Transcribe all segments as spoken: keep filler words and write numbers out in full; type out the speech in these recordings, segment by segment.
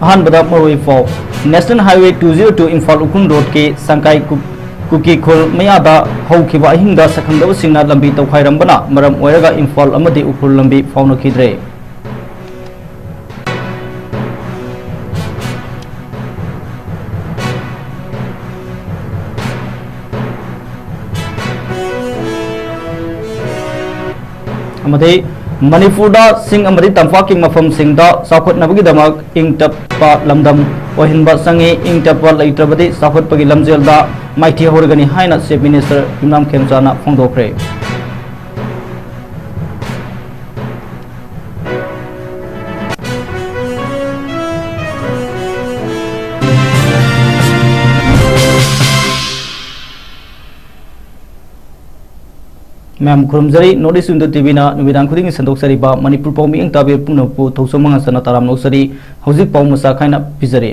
ꯑꯍꯥꯟꯕꯗ ꯃꯔꯨꯑꯣꯏ ꯄꯥꯎ꯫ National Highway two zero two Imphal Ukhrul ꯔꯣꯗꯀꯤ ꯁꯪꯀꯥꯏ ꯀꯨ-, ꯀꯨꯀꯤ ꯈꯨꯜ ꯃꯌꯥꯗ ꯍꯧꯈꯤꯕ ꯑꯍꯤꯡꯗ ꯁꯛꯈꯪꯗꯕꯁꯤꯡꯅ ꯂꯝꯕꯤ ꯇꯧꯈꯥꯏꯔꯝꯕꯅ ꯃꯔꯝ ꯑꯣꯏꯔꯒ ꯏꯝꯐꯥꯜ ꯑꯃꯗꯤ ꯎꯈ꯭ꯔꯨꯜ ꯂꯝꯕꯤ ꯐꯥꯎꯅꯈꯤꯗ꯭ꯔꯦ꯫ ꯑꯃꯗꯤ ꯃꯅꯤꯄꯨꯔꯗ ꯆꯤꯡ ꯑꯃꯗꯤ ꯇꯝꯄꯥꯛꯀꯤ ꯃꯐꯝꯁꯤꯡꯗ ꯆꯥꯎꯈꯠꯅꯕꯒꯤꯗꯃꯛ ꯏꯪ ꯇꯞꯄ ꯂꯝꯗꯝ ꯑꯣꯏꯍꯟꯕ ꯆꯪꯏ꯫ ꯏꯪ ꯇꯞꯄ ꯂꯩꯇ꯭ꯔꯕꯗꯤ ꯆꯥꯎꯈꯠꯄꯒꯤ ꯂꯝꯖꯦꯜꯗ ꯃꯥꯏꯊꯤꯍꯧꯔꯒꯅꯤ ꯍꯥꯏꯅ Chief Minister ꯌꯨꯝꯅꯥꯝ ꯈꯦꯝꯆꯥꯅ ꯐꯣꯡꯗꯣꯛꯈ꯭ꯔꯦ꯫ ꯃꯌꯥꯝ ꯈꯨꯔꯨꯝꯖꯔꯤ꯫ North East Window TVꯅ ꯅꯨꯃꯤꯗꯥꯡ ꯈꯨꯗꯤꯡꯒꯤ ꯁꯟꯗꯣꯛꯆꯔꯤꯕ ꯃꯅꯤꯄꯨꯔ ꯄꯥꯎ ꯃꯤꯠꯌꯦꯡ ꯇꯥꯕꯤꯕ ꯄꯨꯝꯅꯃꯛꯄꯨ ꯊꯧꯖꯥꯜ ꯃꯉꯥ ꯆꯟꯅ ꯇꯔꯥꯝꯅ ꯑꯣꯛꯆꯔꯤ꯫ ꯍꯧꯖꯤꯛ ꯄꯥꯎ ꯃꯆꯥ ꯈꯥꯏꯅ ꯄꯤꯖꯔꯤ꯫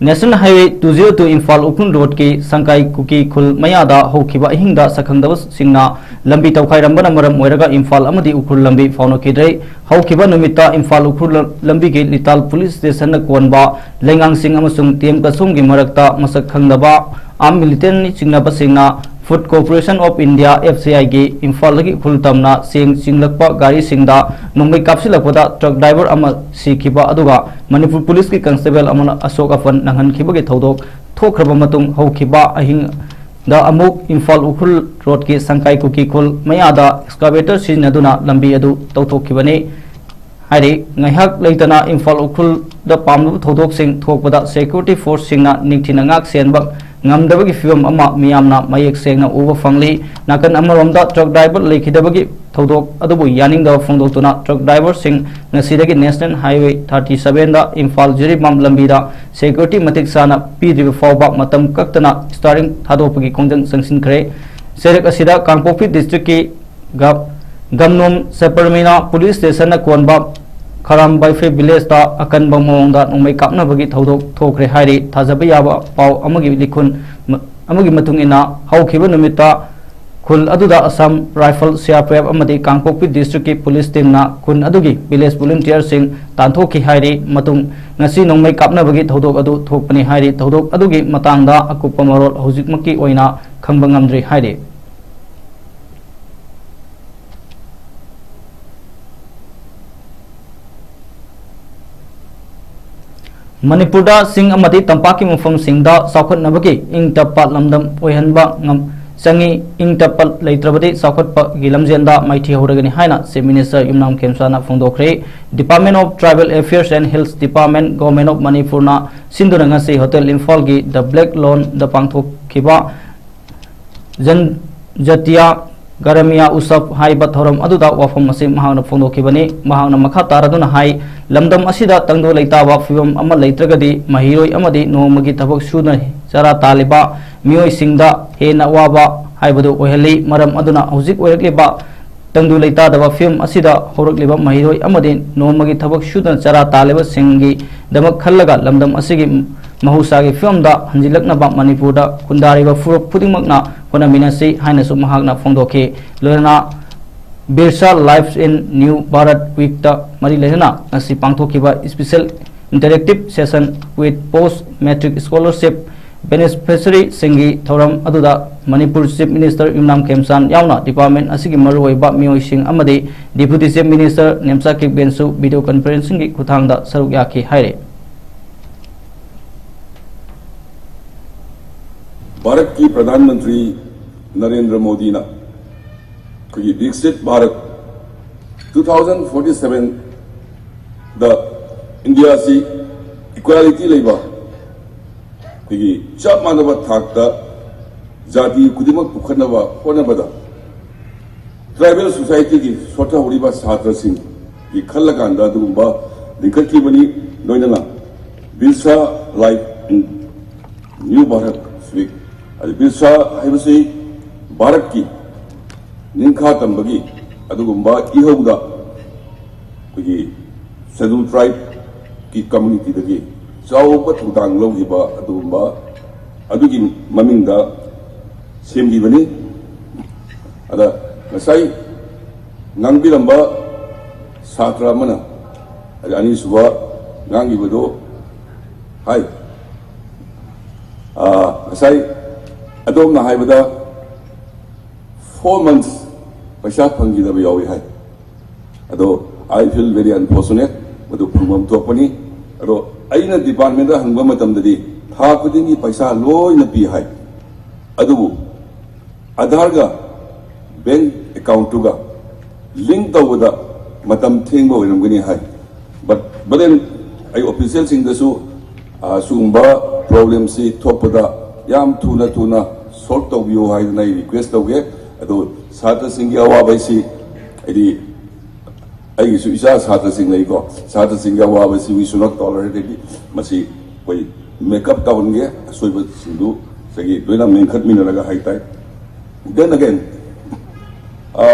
National Highway two zero two Imphal Ukhrul ꯔꯣꯗꯀꯤ ꯁꯪꯀꯥꯏ ꯀꯨꯀꯤ ꯈꯨꯜ ꯃꯌꯥꯗ ꯍꯧꯈꯤꯕ ꯑꯍꯤꯡꯗ ꯁꯛꯈꯪꯗꯕꯁꯤꯡꯅ ꯂꯝꯕꯤ ꯇꯧꯈꯥꯏꯔꯝꯕꯅ ꯃꯔꯝ ꯑꯣꯏꯔꯒ ꯏꯝꯐꯥꯜ ꯑꯃꯗꯤ ꯎꯈ꯭ꯔꯨꯜ ꯂꯝꯕꯤ ꯐꯥꯎꯅꯈꯤꯗ꯭ꯔꯦ꯫ ꯍꯧꯈꯤꯕ ꯅꯨꯃꯤꯠꯇ ꯏꯝꯐꯥꯜ ꯎꯈ꯭ꯔꯨꯜ ꯂꯝꯕꯤꯒꯤ ꯂꯤꯇꯥꯜ ꯄꯨꯂꯤꯁ ꯁ꯭ꯇꯦꯁꯟꯅ ꯀꯣꯟꯕ ꯂꯩꯉꯥꯡꯁꯤꯡ ꯑꯃꯁꯨꯡ ꯇꯦꯝ ꯀꯁꯣꯡꯒꯤ ꯃꯔꯛꯇ ꯃꯁꯛ ꯈꯪꯗꯕ armed militantꯅꯤ ꯆꯤꯡꯅꯕꯁꯤꯡꯅ Food Corporation of India, FCIꯒꯤ ꯏꯝꯐꯥꯜꯗꯒꯤ ꯎꯈ꯭ꯔꯨꯜ ꯇꯝꯅ ꯆꯦꯡ ꯆꯤꯡꯂꯛꯄ ꯒꯥꯔꯤꯁꯤꯡꯗ ꯅꯣꯡꯃꯩ ꯀꯥꯞꯁꯤꯜꯂꯛꯄꯗ truck driver ꯑꯃ ꯁꯤꯈꯤꯕ, ꯑꯗꯨꯒ ꯃꯅꯤꯄꯨꯔ ꯄꯨꯂꯤꯁꯀꯤ constable ꯑꯃꯅ ꯑꯁꯣꯛ ꯑꯄꯟ ꯅꯪꯍꯟꯈꯤꯕꯒꯤ ꯊꯧꯗꯣꯛ ꯊꯣꯛꯈ꯭ꯔꯕ ꯃꯇꯨꯡ, ꯍꯧꯈꯤꯕ ꯑꯍꯤꯡꯗ ꯑꯃꯨꯛ ꯏꯝꯐꯥꯜ ꯎꯈ꯭ꯔꯨꯜ ꯔꯣꯗꯀꯤ ꯁꯪꯀꯥꯏ ꯀꯨꯀꯤ ꯈꯨꯜ ꯃꯌꯥꯗ excavator ꯁꯤꯖꯤꯟꯅꯗꯨꯅ ꯂꯝꯕꯤ ꯑꯗꯨ ꯇꯧꯊꯣꯛꯈꯤꯕꯅꯤ꯫ ꯍꯥꯏꯔꯤ, ꯉꯥꯏꯍꯥꯛ ꯂꯩꯇꯅ ꯏꯝꯐꯥꯜ ꯎꯈ꯭ꯔꯨꯜꯗ ꯄꯥꯝꯂꯕ ꯊꯧꯗꯣꯛꯁꯤꯡ ꯊꯣꯛꯄꯗ security forceꯁꯤꯡꯅ ꯅꯤꯡꯊꯤꯅ ꯉꯥꯛ ꯁꯦꯟꯕ ꯉꯝꯗꯕꯒꯤ ꯐꯤꯕꯝ ꯑꯃ ꯃꯤꯌꯥꯝꯅ ꯃꯌꯦꯛ ꯁꯦꯡꯅ ꯎꯕ ꯐꯪꯂꯤ꯫ ꯅꯥꯀꯟ ꯑꯃꯔꯣꯝꯗ truck driver ꯂꯩꯈꯤꯗꯕꯒꯤ ꯊꯧꯗꯣꯛ ꯑꯗꯨꯕꯨ ꯌꯥꯅꯤꯡꯗꯕ ꯐꯣꯡꯗꯣꯛꯇꯨꯅ truck driverꯁꯤꯡ ꯉꯁꯤꯗꯒꯤ National Highway thirty sevenꯗ Imphal Jiribam ꯂꯝꯕꯤꯗ security ꯃꯇꯤꯛ ꯆꯥꯅ ꯄꯤꯗ꯭ꯔꯤꯕ ꯐꯥꯎꯕ ꯃꯇꯝ ꯀꯛꯇꯅ steering ꯊꯥꯗꯣꯛꯄꯒꯤ ꯈꯣꯡꯖꯪ ꯆꯪꯁꯤꯟꯈ꯭ꯔꯦ꯫ ꯆꯩꯔꯛ ꯑꯁꯤꯗ ꯀꯥꯡꯄꯣꯛꯄꯤ districtꯀꯤ ꯒ-, ꯒꯝꯅꯣꯝ ꯁꯦꯄꯔꯃꯤꯅꯥ ꯄꯨꯂꯤꯁ ꯁ꯭ꯇꯦꯁꯟꯅ ꯀꯣꯟꯕ ꯈꯔꯥꯝ ꯕꯥꯏꯐꯦ villageꯇ ꯑꯀꯟꯕ ꯃꯑꯣꯡꯗ ꯅꯣꯡꯃꯩ ꯀꯥꯞꯅꯕꯒꯤ ꯊꯧꯗꯣꯛ ꯊꯣꯛꯈ꯭ꯔꯦ ꯍꯥꯏꯔꯤ꯫ ꯊꯥꯖꯕ ꯌꯥꯕ ꯄꯥꯎ ꯑꯃꯒꯤ ꯂꯤꯈꯨꯟ ꯃ-, ꯑꯃꯒꯤ ꯃꯇꯨꯡ ꯏꯟꯅ, ꯍꯧꯈꯤꯕ ꯅꯨꯃꯤꯠꯇ ꯈꯨꯜ ꯑꯗꯨꯗ Assam Rifle, C R P F ꯑꯃꯗꯤ ꯀꯥꯡꯄꯣꯛꯄꯤ district ꯀꯤ police team ꯅ ꯈꯨꯟ ꯑꯗꯨꯒꯤ village volunteer ꯁꯤꯡ ꯇꯥꯟꯊꯣꯛꯈꯤ ꯍꯥꯏꯔꯤ꯫ ꯃꯇꯨꯡ ꯉꯁꯤ ꯅꯣꯡꯃꯩ ꯀꯥꯞꯅꯕꯒꯤ ꯊꯧꯗꯣꯛ ꯑꯗꯨ ꯊꯣꯛꯄꯅꯤ ꯍꯥꯏꯔꯤ꯫ ꯊꯧꯗꯣꯛ ꯑꯗꯨꯒꯤ ꯃꯇꯥꯡꯗ ꯑꯀꯨꯞꯄ ꯃꯔꯣꯜ ꯍꯧꯖꯤꯛꯃꯛꯀꯤ ꯑꯣꯏꯅ ꯈꯪꯕ ꯉꯝꯗ꯭ꯔꯤ ꯍꯥꯏꯔꯤ꯫ ꯃꯅꯤꯄꯨꯔꯗ ꯆꯤꯡ ꯑꯃꯗꯤ ꯇꯝꯄꯥꯛꯀꯤ ꯃꯐꯝꯁꯤꯡꯗ ꯆꯥꯎꯈꯠꯅꯕꯒꯤ ꯏꯪ ꯇꯞꯄ ꯂꯝꯗꯝ ꯑꯣꯏꯍꯟꯕ ꯉꯝ-, ꯆꯪꯏ꯫ ꯏꯪ ꯇꯞꯄ ꯂꯩꯇ꯭ꯔꯕꯗꯤ ꯆꯥꯎꯈꯠꯄꯒꯤ ꯂꯝꯖꯦꯜꯗ ꯃꯥꯏꯊꯤꯍꯧꯔꯒꯅꯤ ꯍꯥꯏꯅ Chief Minister Yumnam ꯈꯦꯝꯆꯥꯅ ꯐꯣꯡꯗꯣꯛꯈ꯭ꯔꯦ꯫ Department of Tribal Affairs and Hills Department, Government of ꯃꯅꯤꯄꯨꯔꯅ ꯁꯤꯟꯗꯨꯅ ꯉꯁꯤ Hotel ꯏꯝꯐꯥꯜꯒꯤ The Black Lawn ꯗ ꯄꯥꯡꯊꯣꯛꯈꯤꯕ ꯖꯟ-, ꯖꯇꯤꯌꯥ ꯒꯔꯃꯤꯌꯥ ꯎꯠꯁꯕ ꯍꯥꯏꯕ ꯊꯧꯔꯝ ꯑꯗꯨꯗ ꯋꯥꯐꯝ ꯑꯁꯤ ꯃꯍꯥꯛꯅ ꯐꯣꯡꯗꯣꯛꯈꯤꯕꯅꯤ꯫ ꯃꯍꯥꯛꯅ ꯃꯈꯥ ꯇꯥꯔꯗꯨꯅ ꯍꯥꯏ, ꯂꯝꯗꯝ ꯑꯁꯤꯗ ꯇꯪꯗꯨ ꯂꯩꯇꯥꯕ ꯐꯤꯕꯝ ꯑꯃ ꯂꯩꯇ꯭ꯔꯒꯗꯤ ꯃꯍꯩꯔꯣꯏ ꯑꯃꯗꯤ ꯅꯣꯡꯃꯒꯤ ꯊꯕꯛ ꯁꯨꯗꯨꯅ ꯆꯔꯥ ꯇꯥꯜꯂꯤꯕ ꯃꯤꯑꯣꯏꯁꯤꯡꯗ ꯍꯦꯟꯅ ꯑꯋꯥꯕ ꯍꯥꯏꯕꯗꯨ ꯑꯣꯏꯍꯜꯂꯤ꯫ ꯃꯔꯝ ꯑꯗꯨꯅ ꯍꯧꯖꯤꯛ ꯑꯣꯏꯔꯛꯂꯤꯕ ꯇꯪꯗꯨ ꯂꯩꯇꯥꯗꯕ ꯐꯤꯕꯝ ꯑꯁꯤꯗ ꯍꯧꯔꯛꯂꯤꯕ ꯃꯍꯩꯔꯣꯏ ꯑꯃꯗꯤ ꯅꯣꯡꯃꯒꯤ ꯊꯕꯛ ꯁꯨꯗꯨꯅ ꯆꯔꯥ ꯇꯥꯜꯂꯤꯕꯁꯤꯡꯒꯤꯗꯃꯛ ꯈꯜꯂꯒ ꯂꯝꯗꯝ ꯑꯁꯤꯒꯤ ꯃꯍꯧꯁꯥꯒꯤ ꯐꯤꯕꯝꯗ ꯍꯟꯖꯤꯜꯂꯛꯅꯕ ꯃꯅꯤꯄꯨꯔꯗ ꯈꯨꯟꯗꯥꯔꯤꯕ ꯐꯨꯔꯨꯞ ꯈꯨꯗꯤꯡꯃꯛꯅ ꯍꯣꯠꯅꯃꯤꯟꯅꯁꯤ ꯍꯥꯏꯅꯁꯨ ꯃꯍꯥꯛꯅ ꯐꯣꯡꯗꯣꯛꯈꯤ꯫ ꯂꯣꯏꯅꯅ Birsa Lives in New Bharat Week ꯇ ꯃꯔꯤ ꯂꯩꯅꯅ ꯉꯁꯤ ꯄꯥꯡꯊꯣꯛꯈꯤꯕ special interactive session with post matric scholarship beneficiary ꯁꯤꯡꯒꯤ ꯊꯧꯔꯝ ꯑꯗꯨꯗ ꯃꯅꯤꯄꯨꯔ Chief Minister ꯌꯨꯝꯅꯥꯝ ꯈꯦꯝꯆꯥꯟ ꯌꯥꯎꯅ department ꯑꯁꯤꯒꯤ ꯃꯔꯨꯑꯣꯏꯕ ꯃꯤꯑꯣꯏꯁꯤꯡ ꯑꯃꯗꯤ Deputy Chief Minister Nemcha ꯀꯤꯞꯒꯦꯟꯁꯨ video conferencing ꯒꯤ ꯈꯨꯠꯊꯥꯡꯗ ꯁꯔꯨꯛ ꯌꯥꯈꯤ ꯍꯥꯏꯔꯤ꯫ ꯚꯥꯔꯠꯀꯤ ꯄ꯭ꯔꯙꯥꯟ ꯃꯟꯇ꯭ꯔꯤ ꯅꯔꯦꯟꯗ꯭ꯔ ꯃꯣꯗꯤꯅ ꯑꯩꯈꯣꯏꯒꯤ ꯕꯤꯛꯁꯤꯠ ꯚꯥꯔꯠ two thousand forty-seven ꯗ ꯏꯟꯗꯤꯌꯥꯁꯤ equality ꯂꯩꯕ, ꯑꯩꯈꯣꯏꯒꯤ ꯆꯞ ꯃꯥꯟꯅꯕ ꯊꯥꯛꯇ ꯖꯥꯇꯤ ꯈꯨꯗꯤꯡꯃꯛ ꯄꯨꯈꯠꯅꯕ ꯍꯣꯠꯅꯕꯗ tribal society ꯒꯤ ꯁꯣꯠꯊꯍꯧꯔꯤꯕ ꯁꯥꯇ꯭ꯔꯁꯤꯡꯒꯤ ꯈꯜꯂꯀꯥꯟꯗ ꯑꯗꯨꯒꯨꯝꯕ ꯂꯤꯡꯈꯠꯈꯤꯕꯅꯤ꯫ ꯂꯣꯏꯅꯅ Birsa Lives in New Bharat Week, ꯑꯗꯩ ꯕꯤꯔꯁꯥ ꯍꯥꯏꯕꯁꯤ ꯚꯥꯔꯠꯀꯤ ꯅꯤꯡꯈꯥ ꯇꯝꯕꯒꯤ ꯑꯗꯨꯒꯨꯝꯕ ꯏꯍꯧꯗ ꯑꯩꯈꯣꯏꯒꯤ Scheduled Tribe ꯀꯤ community ꯗꯒꯤ ꯆꯥꯎꯕ ꯊꯧꯗꯥꯡ ꯂꯧꯈꯤꯕ ꯑꯗꯨꯒꯨꯝꯕ ꯑꯗꯨꯒꯤ ꯃꯃꯤꯡꯗ ꯁꯦꯝꯈꯤꯕꯅꯤ꯫ ꯑꯗ ꯉꯁꯥꯏ ꯉꯥꯡꯕꯤꯔꯝꯕ ꯁꯥꯇ꯭ꯔ ꯑꯃꯅ, ꯑꯗ ꯑꯅꯤꯁꯨꯕ ꯉꯥꯡꯈꯤꯕꯗꯨ ꯍꯥꯏ, ꯑ, ꯉꯁꯥꯏ ꯑꯗꯣꯝꯅ ꯍꯥꯏꯕꯗ four months ꯄꯩꯁꯥ ꯐꯪꯈꯤꯗꯕ ꯌꯥꯎꯏ ꯍꯥꯏ꯫ ꯑꯗꯣ I feel very unfortunate, ꯃꯗꯨ ꯐꯪꯐꯝ ꯊꯣꯛꯄꯅꯤ꯫ ꯑꯗꯣ ꯑꯩꯅ department ꯍꯪꯕ ꯃꯇꯝꯗꯗꯤ ꯊꯥ ꯈꯨꯗꯤꯡꯒꯤ ꯄꯩꯁꯥ ꯂꯣꯏꯅ ꯄꯤ ꯍꯥꯏ꯫ ꯑꯗꯨꯕꯨ ꯑꯥꯙꯥꯔꯒ bank account ꯇꯨꯒ link ꯇꯧꯕꯗ ꯃꯇꯝ ꯊꯦꯡꯕ ꯑꯣꯏꯔꯝꯒꯅꯤ ꯍꯥꯏ꯫ But, but then ꯑꯩ official ꯁꯤꯡꯗꯁꯨ, ꯑ, ꯁꯤꯒꯨꯝꯕ problem ꯁꯤ ꯊꯣꯛꯄꯗ ꯌꯥꯝ ꯊꯨꯅ ꯊꯨꯅ solve ꯇꯧꯕꯤꯌꯨ ꯍꯥꯏꯗꯅ ꯑꯩ request ꯇꯧꯒꯦ꯫ ꯑꯗꯣ ꯁꯥꯇ꯭ꯔꯁꯤꯡꯒꯤ ꯑꯋꯥꯕ ꯍꯥꯏꯁꯤ, ꯍꯥꯏꯗꯤ, ꯑꯩꯒꯤꯁꯨ ꯏꯆꯥ ꯁꯥꯇ꯭ꯔꯁꯤꯡ ꯂꯩꯀꯣ, ꯁꯥꯇ꯭ꯔꯁꯤꯡꯒꯤ ꯑꯋꯥꯕꯁꯤ we should not tolerate it꯫ ꯃꯁꯤ ꯑꯩꯈꯣꯏ make up ꯇꯧꯍꯟꯒꯦ, ꯑꯁꯣꯏꯕꯁꯤꯡꯗꯨ ꯉꯁꯥꯏꯒꯤ ꯂꯣꯏꯅ ꯃꯦꯟꯈꯠꯃꯤꯟꯅꯔꯒ ꯍꯥꯏꯇꯥꯏ꯫ Then again, ꯑ,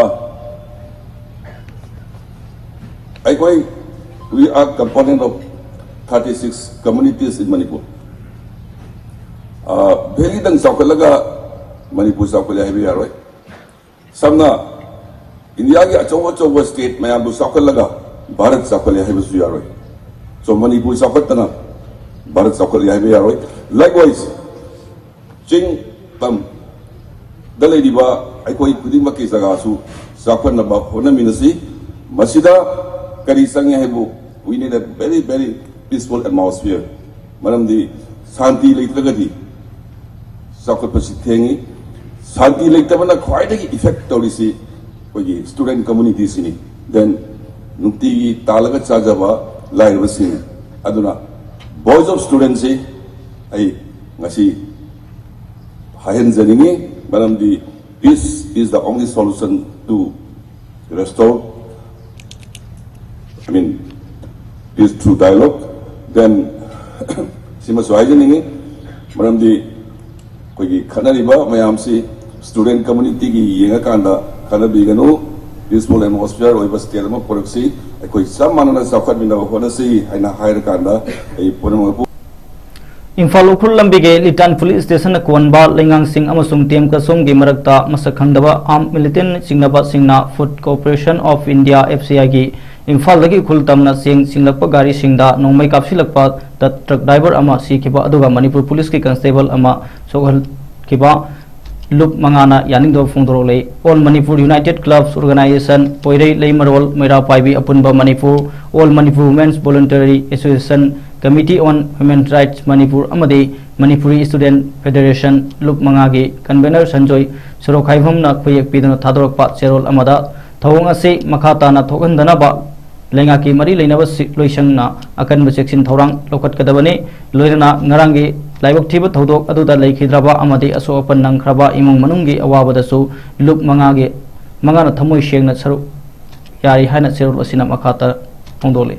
ꯑꯩꯈꯣꯏ, we are component of thirty six communities in Manipur꯫ ꯑ, valley ꯗꯪ ꯆꯥꯎꯈꯠꯂꯒ ꯃꯅꯤꯄꯨꯔ ꯆꯥꯎꯈꯠꯂꯦ ꯍꯥꯏꯕ ꯌꯥꯔꯣꯏ꯫ ꯁꯝꯅ ꯏꯟꯗꯤꯌꯥꯒꯤ ꯑꯆꯧ ꯑꯆꯧꯕ state ꯃꯌꯥꯝꯗꯨ ꯆꯥꯎꯈꯠꯂꯒ ꯚꯥꯔꯠ ꯆꯥꯎꯈꯠꯂꯦ ꯍꯥꯏꯕꯁꯨ ꯌꯥꯔꯣꯏ꯫ So ꯃꯅꯤꯄꯨꯔ ꯆꯥꯎꯈꯠꯇꯅ ꯚꯥꯔꯠ ꯆꯥꯎꯈꯠꯂꯦ ꯍꯥꯏꯕ ꯌꯥꯔꯣꯏ꯫ Likewise, ꯆꯤꯡ ꯇꯝꯗ ꯂꯩꯔꯤꯕ ꯑꯩꯈꯣꯏ ꯈꯨꯗꯤꯡꯃꯛꯀꯤ ꯖꯒꯥꯁꯨ ꯆꯥꯎꯈꯠꯅꯕ ꯍꯣꯠꯅꯃꯤꯟꯅꯁꯤ꯫ ꯃꯁꯤꯗ ꯀꯔꯤ ꯆꯪꯉꯤ ꯍꯥꯏꯕꯨ, we need a very, very peaceful atmosphere꯫ ꯃꯔꯝꯗꯤ ꯁꯥꯟꯇꯤ ꯂꯩꯇ꯭ꯔꯒꯗꯤ ꯆꯥꯎꯈꯠꯄꯁꯤ ꯊꯦꯡꯉꯤ꯫ ꯁꯥꯟꯇꯤ ꯂꯩꯇꯕꯅ ꯈ꯭ꯋꯥꯏꯗꯒꯤ effect ꯇꯧꯔꯤꯁꯤ ꯑꯩꯈꯣꯏꯒꯤ student community ꯁꯤꯅꯤ꯫ Then ꯅꯨꯡꯇꯤꯒꯤ ꯇꯥꯜꯂꯒ ꯆꯥꯖꯕ ꯂꯥꯏꯔꯕꯁꯤꯡ꯫ ꯑꯗꯨꯅ Voice of Student ꯁꯤ ꯑꯩ ꯉꯁꯤ ꯍꯥꯏꯍꯟꯖꯅꯤꯡꯉꯤ, ꯃꯔꯝꯗꯤ peace is the only solution to restore, I mean, peace through dialogue꯫ Then ꯁꯤꯃꯁꯨ ꯍꯥꯏꯖꯅꯤꯡꯉꯤ, ꯃꯔꯝꯗꯤ ꯑꯩꯈꯣꯏꯒꯤ ꯈꯠꯅꯔꯤꯕ ꯃꯌꯥꯝꯁꯤ student community ꯒꯤ ꯌꯦꯡꯉꯀꯥꯟꯗ ꯈꯠꯅꯕꯤꯒꯅꯨ꯫ Peaceful atmosphere ꯑꯣꯏꯕ state ꯑꯃ ꯄꯨꯔꯛꯁꯤ꯫ ꯑꯩꯈꯣꯏ ꯆꯞ ꯃꯥꯟꯅꯅ ꯆꯥꯎꯈꯠꯃꯤꯟꯅꯕ ꯍꯣꯠꯅꯁꯤ ꯍꯥꯏꯅ ꯍꯥꯏꯔꯀꯥꯟꯗ ꯑꯩ ꯄꯨꯝꯅꯃꯛꯄꯨ ꯏꯝꯐꯥꯜ ꯎꯈ꯭ꯔꯨꯜ ꯂꯝꯕꯤꯒꯤ ꯂꯤꯇꯥꯟ ꯄꯨꯂꯤꯁ ꯁ꯭ꯇꯦꯁꯟꯅ ꯀꯣꯟꯕ ꯂꯩꯉꯥꯡꯁꯤꯡ ꯑꯃꯁꯨꯡ ꯇꯦꯝ ꯀꯁꯣꯝꯒꯤ ꯃꯔꯛꯇ ꯃꯁꯛ ꯈꯪꯗꯕ ꯑꯥꯔꯝ ꯃꯤꯂꯤꯇꯦꯟ ꯆꯤꯡꯅꯕꯁꯤꯡꯅ food corporation of India, F C I ꯒꯤ ꯏꯝꯐꯥꯜꯗꯒꯤ ꯎꯈ꯭ꯔꯨꯜ ꯇꯝꯅ ꯆꯦꯡ ꯆꯤꯡꯂꯛꯄ ꯒꯥꯔꯤꯁꯤꯡꯗ ꯅꯣꯡꯃꯩ ꯀꯥꯞꯁꯤꯜꯂꯛꯄꯗ ꯇ꯭ꯔꯛ ꯗ꯭ꯔꯥꯏꯚꯔ ꯑꯃ ꯁꯤꯈꯤꯕ, ꯑꯗꯨꯒ ꯃꯅꯤꯄꯨꯔ ꯄꯨꯂꯤꯁꯀꯤ ꯀꯟꯁꯇꯦꯕꯜ ꯑꯃ ꯁꯣꯛꯍꯟꯈꯤꯕ ꯂꯨꯞ ꯃꯉꯥꯅ ꯌꯥꯅꯤꯡꯗꯕ ꯐꯣꯡꯗꯣꯔꯛꯂꯤ꯫ All Manipur United Clubs Organization, ꯄꯣꯏꯔꯩ ꯂꯩꯃꯔꯣꯜ ꯃꯩꯔꯥ ꯄꯥꯏꯕꯤ ꯑꯄꯨꯟꯕ Manipur, All Manipur Women's Voluntary Association, Committee on Human Rights Manipur ꯑꯃꯗꯤ ꯃꯅꯤꯄꯨꯔꯤ ꯁ꯭ꯇꯨꯗꯦꯟꯠ ꯐꯦꯗꯔꯦꯁꯟ ꯂꯨꯞ ꯃꯉꯥꯒꯤ ꯀꯟꯚꯦꯅꯔ ꯁꯟꯖꯣꯏ ꯁꯣꯔꯣꯛꯈꯥꯏꯕꯝꯅ ꯈꯨꯌꯦꯛ ꯄꯤꯗꯨꯅ ꯊꯥꯗꯣꯔꯛꯄ ꯆꯦꯔꯣꯜ ꯑꯃꯗ ꯊꯧꯑꯣꯡ ꯑꯁꯤ ꯃꯈꯥ ꯇꯥꯅ ꯊꯣꯛꯍꯟꯗꯅꯕ ꯂꯩꯉꯥꯛꯀꯤ ꯃꯔꯤ ꯂꯩꯅꯕ ꯁꯤ-, ꯂꯣꯏꯁꯪꯅ ꯑꯀꯟꯕ ꯆꯦꯛꯁꯤꯟ ꯊꯧꯔꯥꯡ ꯂꯧꯈꯠꯀꯗꯕꯅꯤ꯫ ꯂꯣꯏꯅꯅ ꯉꯔꯥꯡꯒꯤ ꯂꯥꯏꯕꯛ ꯊꯤꯕ ꯊꯧꯗꯣꯛ ꯑꯗꯨꯗ ꯂꯩꯈꯤꯗ꯭ꯔꯕ ꯑꯃꯗꯤ ꯑꯁꯣꯛ ꯑꯄꯟ ꯅꯪꯈ꯭ꯔꯕ ꯏꯃꯨꯡ ꯃꯅꯨꯡꯒꯤ ꯑꯋꯥꯕꯗꯁꯨ ꯂꯨꯞ ꯃꯉꯥꯒꯤ, ꯃꯉꯥꯅ ꯊꯃꯣꯏ ꯁꯦꯡꯅ ꯁꯔꯨꯛ ꯌꯥꯔꯤ ꯍꯥꯏꯅ ꯆꯦꯔꯣꯜ ꯑꯁꯤꯅ ꯃꯈꯥ ꯇꯥ ꯐꯣꯡꯗꯣꯛꯂꯤ꯫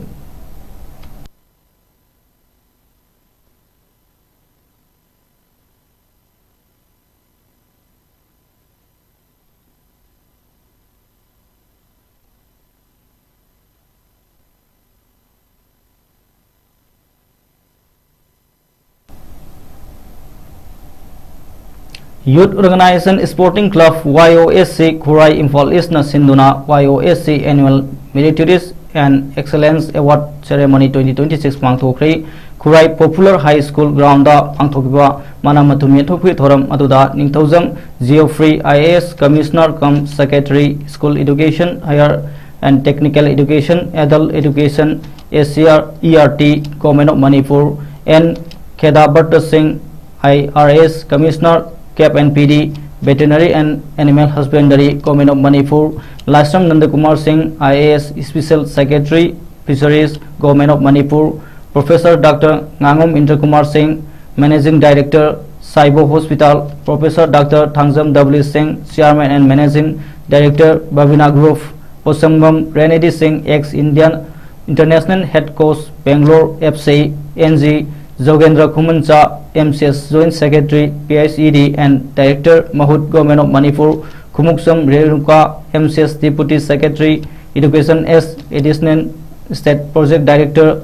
Youth Organization Sporting Club, Y O S C, ꯈꯨꯔꯥꯏ, ꯏꯝꯐꯥꯜ ꯏꯁꯅ ꯁꯤꯟꯗꯨꯅ Y O S C Annual Meritorious and Excellence Award Ceremony twenty twenty-six ꯄꯥꯡꯊꯣꯛꯈ꯭ꯔꯦ꯫ Khurai Popular High School ground ꯗ ꯄꯥꯡꯊꯣꯛꯈꯤꯕ ꯃꯅꯥ ꯃꯊꯨꯝ ꯌꯦꯟꯊꯣꯛꯄꯒꯤ ꯊꯧꯔꯝ ꯑꯗꯨꯗ ꯅꯤꯡꯊꯧꯖꯝ Geoffrey, I A S, Commissioner cum Secretary, School Education, Higher and Technical Education, Adult Education, S C R, E R T, Government of Manipur, N Khedabharta Singh, I R S, Commissioner, Cap and P D, Veterinary and Animal Husbandry, Government of Manipur, Laisram Nandakumar Singh, I A S, Special Secretary, Fisheries, Government of Manipur, Professor Doctor Ngangom Indrakumar Singh, Managing Director, Saibo Hospital, Professor Doctor Thangjam W Singh, Chairman and Managing Director, Bhavina Group, Posangam Renedi Singh, ex Indian International Head Coach, Bangalore F C, N G Jogendra Khumancha, M C S Joint Secretary, P I C D and Director, Mahut, Government of Manipur, Khumuksam Renuka, M C S Deputy Secretary, Education, S Additional State Project Director,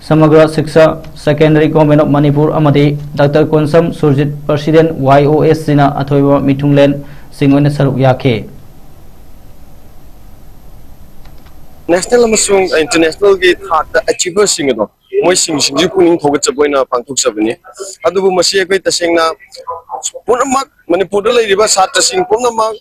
Samagra Shiksha, Secondary Government of Manipur ꯑꯃꯗꯤ doctor Konsam Surjit, President Y O S ꯁꯤꯅ ꯑꯊꯣꯏꯕ ꯃꯤꯊꯨꯡꯂꯦꯟꯁꯤꯡ ꯑꯣꯏꯅ ꯁꯔꯨꯛ ꯌꯥꯈꯤ꯫ National ꯑꯃꯁꯨꯡ internationalꯒꯤ ꯊꯥꯛꯇ achieverꯁꯤꯡ ꯑꯗꯣ ꯃꯣꯏꯁꯤꯡꯁꯤꯡꯁꯤ ꯄꯨꯛꯅꯤꯡ ꯊꯧꯒꯠꯆꯕ ꯑꯣꯏꯅ ꯄꯥꯡꯊꯣꯛꯆꯕꯅꯤ꯫ ꯑꯗꯨꯕꯨ ꯃꯁꯤ ꯑꯩꯈꯣꯏ ꯇꯁꯦꯡꯅ ꯄꯨꯝꯅꯃꯛ, ꯃꯅꯤꯄꯨꯔꯗ ꯂꯩꯔꯤꯕ ꯁꯥꯇ꯭ꯔꯁꯤꯡ ꯄꯨꯝꯅꯃꯛ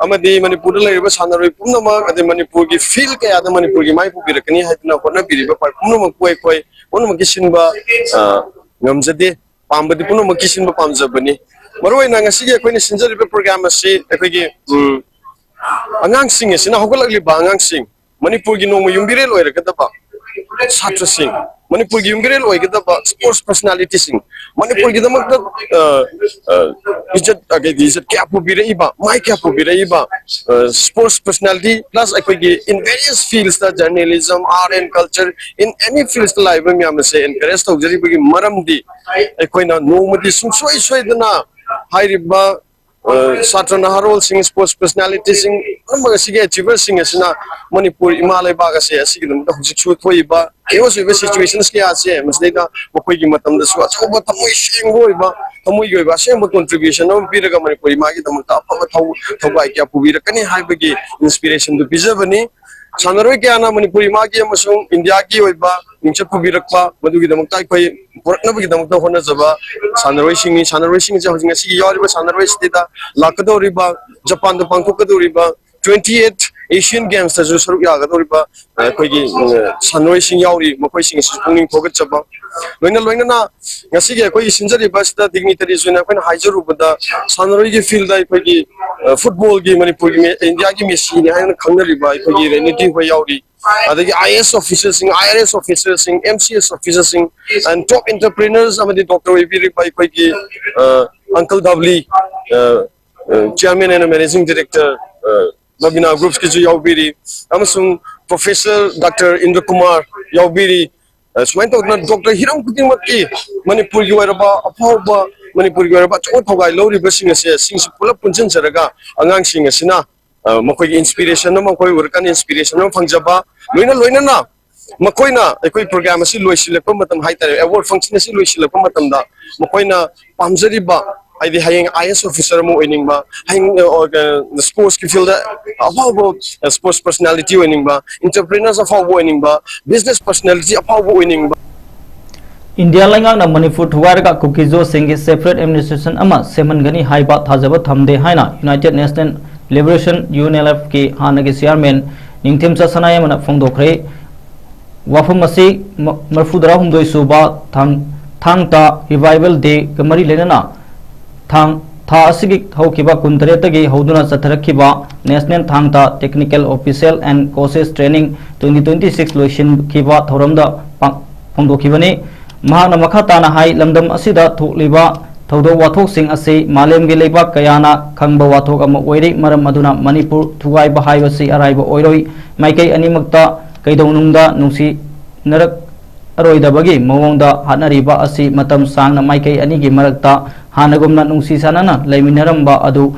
ꯑꯃꯗꯤ ꯃꯅꯤꯄꯨꯔꯗ ꯂꯩꯔꯤꯕ ꯁꯥꯟꯅꯔꯣꯏ ꯄꯨꯝꯅꯃꯛ, ꯑꯗꯩ ꯃꯅꯤꯄꯨꯔꯒꯤ field ꯀꯌꯥꯗ ꯃꯅꯤꯄꯨꯔꯒꯤ ꯃꯥꯏ ꯄꯨꯕꯤꯔꯛꯀꯅꯤ ꯍꯥꯏꯗꯨꯅ ꯍꯣꯠꯅꯕꯤꯔꯤꯕ ꯄꯨꯝꯅꯃꯛꯄꯨ ꯑꯩꯈꯣꯏ ꯄꯨꯝꯅꯃꯛꯀꯤ ꯁꯤꯟꯕ, ꯑ, ꯉꯝꯖꯗꯦ꯫ ꯄꯥꯝꯕꯗꯤ ꯄꯨꯝꯅꯃꯛꯀꯤ ꯁꯤꯟꯕ ꯄꯥꯝꯖꯕꯅꯤ꯫ ꯃꯔꯨꯑꯣꯏꯅ ꯉꯁꯤꯒꯤ ꯑꯩꯈꯣꯏꯅ ꯁꯤꯟꯖꯔꯤꯕ program ꯑꯁꯤ ꯑꯩꯈꯣꯏꯒꯤ, ꯎꯝ, ꯑꯉꯥꯡꯁꯤꯡ ꯑꯁꯤꯅ, ꯍꯧꯒꯠꯂꯛꯂꯤꯕ ꯑꯉꯥꯡꯁꯤꯡ, ꯃꯅꯤꯄꯨꯔꯒꯤ ꯅꯣꯡꯃ ꯌꯨꯝꯕꯤꯔꯦꯜ ꯑꯣꯏꯔꯒꯗꯕ ꯁꯥꯇ꯭ꯔꯁꯤꯡ, ꯃꯅꯤꯄꯨꯔꯒꯤ ꯌꯨꯝꯕꯤꯔꯦꯜ ꯑꯣꯏꯒꯗꯕ sports personalityꯁꯤꯡ, ꯃꯅꯤꯄꯨꯔꯒꯤꯗꯃꯛꯇ, ꯑ, ꯑ, ꯏꯖꯠ, ꯑ, ꯀꯩꯗꯤ ꯏꯖꯠ ꯀꯌꯥ ꯄꯨꯕꯤꯔꯛꯏꯕ, ꯃꯥꯏ ꯀꯌꯥ ꯄꯨꯕꯤꯔꯛꯏꯕ, ꯑ, sports personality plus ꯑꯩꯈꯣꯏꯒꯤ in various fieldsꯇ, journalism, art and culture, in any fieldsꯇ ꯂꯥꯛꯏꯕ ꯃꯌꯥꯝ ꯑꯁꯦ encourage ꯇꯧꯖꯔꯤꯕꯒꯤ ꯃꯔꯝꯗꯤ ꯑꯩꯈꯣꯏꯅ ꯅꯣꯡꯃꯗꯤ ꯁꯨꯡꯁꯣꯏ ꯁꯣꯏꯗꯅ ꯍꯥꯏꯔꯤꯕ, ꯑ, ꯁꯥꯇ꯭ꯔ ꯅꯍꯥꯔꯣꯜꯁꯤꯡ, sports personalityꯁꯤꯡ, ꯄꯨꯝꯅꯃꯛ ꯑꯁꯤꯒꯤ achieverꯁꯤꯡ ꯑꯁꯤꯅ ꯃꯅꯤꯄꯨꯔ ꯏꯃꯥ ꯂꯩꯕꯥꯛ ꯑꯁꯦ ꯑꯁꯤꯒꯤꯗꯃꯛꯇ ꯍꯧꯖꯤꯛꯁꯨ ꯊꯣꯛꯏꯕ chaos ꯑꯣꯏꯕ situations ꯀꯌꯥ ꯑꯁꯦ, ꯃꯁꯤꯗꯩꯗ ꯃꯈꯣꯏꯒꯤ ꯃꯇꯝꯗꯁꯨ ꯑꯆꯧꯕ ꯊꯃꯣꯏ ꯁꯦꯡꯕ ꯑꯣꯏꯕ, ꯊꯃꯣꯏꯒꯤ ꯑꯣꯏꯕ ꯑꯁꯦꯡꯕ contribution ꯑꯃ ꯄꯤꯔꯒ ꯃꯅꯤꯄꯨꯔ ꯏꯃꯥꯒꯤꯗꯃꯛꯇ ꯑꯐꯕ ꯊꯧ-, ꯊꯧꯒꯥꯏ ꯀꯌꯥ ꯄꯨꯕꯤꯔꯛꯀꯅꯤ ꯍꯥꯏꯕꯒꯤ inspirationꯗꯨ ꯄꯤꯖꯕꯅꯤ꯫ ꯁꯥꯟꯅꯔꯣꯏ ꯀꯌꯥꯅ ꯃꯅꯤꯄꯨꯔ ꯏꯃꯥꯒꯤ ꯑꯃꯁꯨꯡ ꯏꯟꯗꯤꯌꯥꯒꯤ ꯑꯣꯏꯕ ꯃꯤꯡꯆꯠ ꯄꯨꯕꯤꯔꯛꯄ, ꯃꯗꯨꯒꯤꯗꯃꯛꯇ ꯑꯩꯈꯣꯏ ꯄꯨꯔꯛꯅꯕꯒꯤꯗꯃꯛꯇ ꯍꯣꯠꯅꯖꯕ ꯁꯥꯟꯅꯔꯣꯏꯁꯤꯡꯅꯤ꯫ ꯁꯥꯟꯅꯔꯣꯏꯁꯤꯡꯁꯦ ꯍꯧꯖꯤꯛ ꯉꯁꯤꯒꯤ ꯌꯥꯎꯔꯤꯕ ꯁꯥꯟꯅꯔꯣꯏꯁꯤꯗ ꯂꯥꯛꯀꯗꯧꯔꯤꯕ ꯖꯄꯥꯟꯗ ꯄꯥꯡꯊꯣꯛꯀꯗꯧꯔꯤꯕ twenty eight Asian Gamesꯇꯁꯨ ꯁꯔꯨꯛ ꯌꯥꯒꯗꯧꯔꯤꯕ ꯑꯩꯈꯣꯏꯒꯤ, ꯑ, ꯁꯥꯟꯅꯔꯣꯏꯁꯤꯡ ꯌꯥꯎꯔꯤ, ꯃꯈꯣꯏꯁꯤꯡ ꯑꯁꯤꯁꯨ ꯄꯨꯛꯅꯤꯡ ꯊꯧꯒꯠꯆꯕ꯫ ꯂꯣꯏꯅ ꯂꯣꯏꯅꯅ ꯉꯁꯤꯒꯤ ꯑꯩꯈꯣꯏꯒꯤ ꯁꯤꯟꯖꯔꯤꯕ ꯑꯁꯤꯗ dignitaries ꯑꯣꯏꯅ ꯑꯩꯈꯣꯏꯅ ꯍꯥꯏꯖꯔꯨꯕꯗ ꯁꯥꯟꯅꯔꯣꯏꯒꯤ fieldꯗ ꯑꯩꯈꯣꯏꯒꯤ, ꯑ, footballꯒꯤ ꯃꯅꯤꯄꯨꯔꯒꯤ ꯃꯦ-, ꯏꯟꯗꯤꯌꯥꯒꯤ ꯃꯦꯁꯤꯅꯤ ꯍꯥꯏꯅ ꯈꯪꯅꯔꯤꯕ ꯑꯩꯈꯣꯏꯒꯤ ꯔꯦꯅꯤꯇꯤ ꯍꯣꯏ ꯌꯥꯎꯔꯤ꯫ ꯑꯗꯒꯤ I A S officerꯁꯤꯡ, I R S officerꯁꯤꯡ, M C S officerꯁꯤꯡ, and top entrepreneurs ꯑꯃꯗꯤ doctor ꯑꯣꯏꯕꯤꯔꯤꯕ ꯑꯩꯈꯣꯏꯒꯤ, ꯑ, uncle ꯗꯕꯂꯤ, ꯑ, ꯑ, chairman and managing director, ꯑ, ꯕꯕꯤꯅꯥ Groupsꯀꯤꯁꯨ ꯌꯥꯎꯕꯤꯔꯤ, ꯑꯃꯁꯨꯡ professor doctor ꯏꯟꯗ꯭ꯔ ꯀꯨꯃꯥꯔ ꯌꯥꯎꯕꯤꯔꯤ꯫ ꯑ, ꯁꯨꯃꯥꯏꯅ ꯇꯧꯗꯅ doctor ꯍꯤꯔꯝ ꯈꯨꯗꯤꯡꯃꯛꯀꯤ ꯃꯅꯤꯄꯨꯔꯒꯤ ꯑꯣꯏꯔꯕ ꯑꯐꯥꯎꯕ, ꯃꯅꯤꯄꯨꯔꯒꯤ ꯑꯣꯏꯔꯕ ꯑꯆꯧꯕ ꯊꯧꯒꯥꯏ ꯂꯧꯔꯤꯕꯁꯤꯡ ꯑꯁꯦ, ꯁꯤꯡꯁꯤ ꯄꯨꯂꯞ ꯄꯨꯟꯁꯤꯟꯖꯔꯒ ꯑꯉꯥꯡꯁꯤꯡ ꯑꯁꯤꯅ, ꯑ, ꯃꯈꯣꯏꯒꯤ inspiration ꯑꯃ, ꯃꯈꯣꯏ ꯎꯔꯀꯥꯟꯗ inspiration ꯑꯃ ꯐꯪꯖꯕ, ꯂꯣꯏꯅ ꯂꯣꯏꯅꯅ ꯃꯈꯣꯏꯅ ꯑꯩꯈꯣꯏ ꯄ꯭ꯔꯣꯒ꯭ꯔꯥꯝ ꯑꯁꯤ ꯂꯣꯏꯁꯤꯜꯂꯛꯄ ꯃꯇꯝ ꯍꯥꯏꯇꯥꯔꯦ, ꯑꯦꯋꯥꯔꯗ ꯐꯪꯁꯟ ꯑꯁꯤ ꯂꯣꯏꯁꯤꯜꯂꯛꯄ ꯃꯇꯝꯗ ꯃꯈꯣꯏꯅ ꯄꯥꯝꯖꯔꯤꯕ, ꯍꯥꯏꯗꯤ ꯍꯌꯦꯡ ꯑꯥꯏ ꯑꯦꯁ ꯑꯣꯐꯤꯁꯔ ꯑꯃ ꯑꯣꯏꯅꯤꯡꯕ, ꯍꯌꯦꯡ ꯁ꯭ꯄꯣꯔꯠꯁꯀꯤ ꯐꯤꯜꯗ ꯑꯐꯥꯎꯕ ꯁ꯭ꯄꯣꯔꯠꯁ ꯄꯔꯁꯅꯦꯂꯤꯇꯤ ꯑꯣꯏꯅꯤꯡꯕ, ꯏꯟꯇꯔꯄ꯭ꯔꯤꯅꯔꯁ ꯑꯐꯥꯎꯕ ꯑꯣꯏꯅꯤꯡꯕ, ꯕꯤꯖꯤꯅꯦꯁ ꯄꯔꯁꯅꯦꯂꯤꯇꯤ ꯑꯐꯥꯎꯕ ꯑꯣꯏꯅꯤꯡꯕ꯫ ꯏꯟꯗꯤꯌꯥ ꯂꯩꯉꯥꯛꯅ ꯃꯅꯤꯄꯨꯔ ꯊꯨꯒꯥꯏꯔꯒ ꯀꯨꯀꯤ ꯖꯣꯁꯤꯡꯒꯤ ꯁꯦꯄꯔꯦꯠ ꯑꯦꯗꯃꯤꯅꯤꯁꯇ꯭ꯔꯦꯁꯟ ꯑꯃ ꯁꯦꯝꯍꯟꯒꯅꯤ ꯍꯥꯏꯕ ꯊꯥꯖꯕ ꯊꯝꯗꯦ ꯍꯥꯏꯅ united national liberation, U N L ꯑꯦꯐꯀꯤ ꯍꯥꯟꯅꯒꯤ ꯆꯤꯌꯥꯔꯃꯦꯟ ꯅꯤꯡꯊꯦꯝꯆꯥ ꯁꯅꯥꯌꯥꯏꯃꯅ ꯐꯣꯡꯗꯣꯛꯈ꯭ꯔꯦ꯫ ꯋꯥꯐꯝ ꯑꯁꯤ ꯃ-, ꯃꯔꯤꯐꯨꯇꯔꯥꯍꯨꯝꯗꯣꯏ ꯁꯨꯕ ꯊꯥꯡ-, ꯊꯥꯡ ꯇꯥ ꯔꯤꯚꯥꯏꯕꯦꯜ ꯗꯦꯒ ꯃꯔꯤ ꯂꯩꯅꯅ ꯊꯥꯡ, ꯊꯥ ꯑꯁꯤꯒꯤ ꯍꯧꯈꯤꯕ ꯀꯨꯟꯇꯔꯦꯠꯇꯒꯤ ꯍꯧꯗꯨꯅ ꯆꯠꯊꯔꯛꯈꯤꯕ National Thang Ta Technical Officer and Coaches Training twenty twenty-six ꯂꯣꯏꯁꯤꯟꯈꯤꯕ ꯊꯧꯔꯝꯗ ꯄꯥꯡ-, ꯐꯣꯡꯗꯣꯛꯈꯤꯕꯅꯤ꯫ ꯃꯍꯥꯛꯅ ꯃꯈꯥ ꯇꯥꯅ ꯍꯥꯏ, ꯂꯝꯗꯝ ꯑꯁꯤꯗ ꯊꯣꯛꯂꯤꯕ ꯊꯧꯗꯣꯛ ꯋꯥꯊꯣꯛꯁꯤꯡ ꯑꯁꯤ ꯃꯥꯂꯦꯝꯒꯤ ꯂꯩꯕꯥꯛ ꯀꯌꯥꯅ ꯈꯪꯕ ꯋꯥꯊꯣꯛ ꯑꯃ ꯑꯣꯏꯔꯤ꯫ ꯃꯔꯝ ꯑꯗꯨꯅ ꯃꯅꯤꯄꯨꯔ ꯊꯨꯒꯥꯏꯕ ꯍꯥꯏꯕꯁꯤ ꯑꯔꯥꯏꯕ ꯑꯣꯏꯔꯣꯏ꯫ ꯃꯥꯏꯀꯩ ꯑꯅꯤꯃꯛꯇ ꯀꯩꯗꯧꯅꯨꯡꯗ ꯅꯨꯡꯁꯤꯅꯔꯛ-, ꯑꯔꯣꯏꯗꯕꯒꯤ ꯃꯑꯣꯡꯗ ꯍꯥꯠꯅꯔꯤꯕ ꯑꯁꯤ ꯃꯇꯝ ꯁꯥꯡꯅ ꯃꯥꯏꯀꯩ ꯑꯅꯤꯒꯤ ꯃꯔꯛꯇ ꯍꯥꯟꯅꯒꯨꯝꯅ ꯅꯨꯡꯁꯤ ꯆꯥꯟꯅꯅ ꯂꯩꯃꯤꯟꯅꯔꯝꯕ ꯑꯗꯨ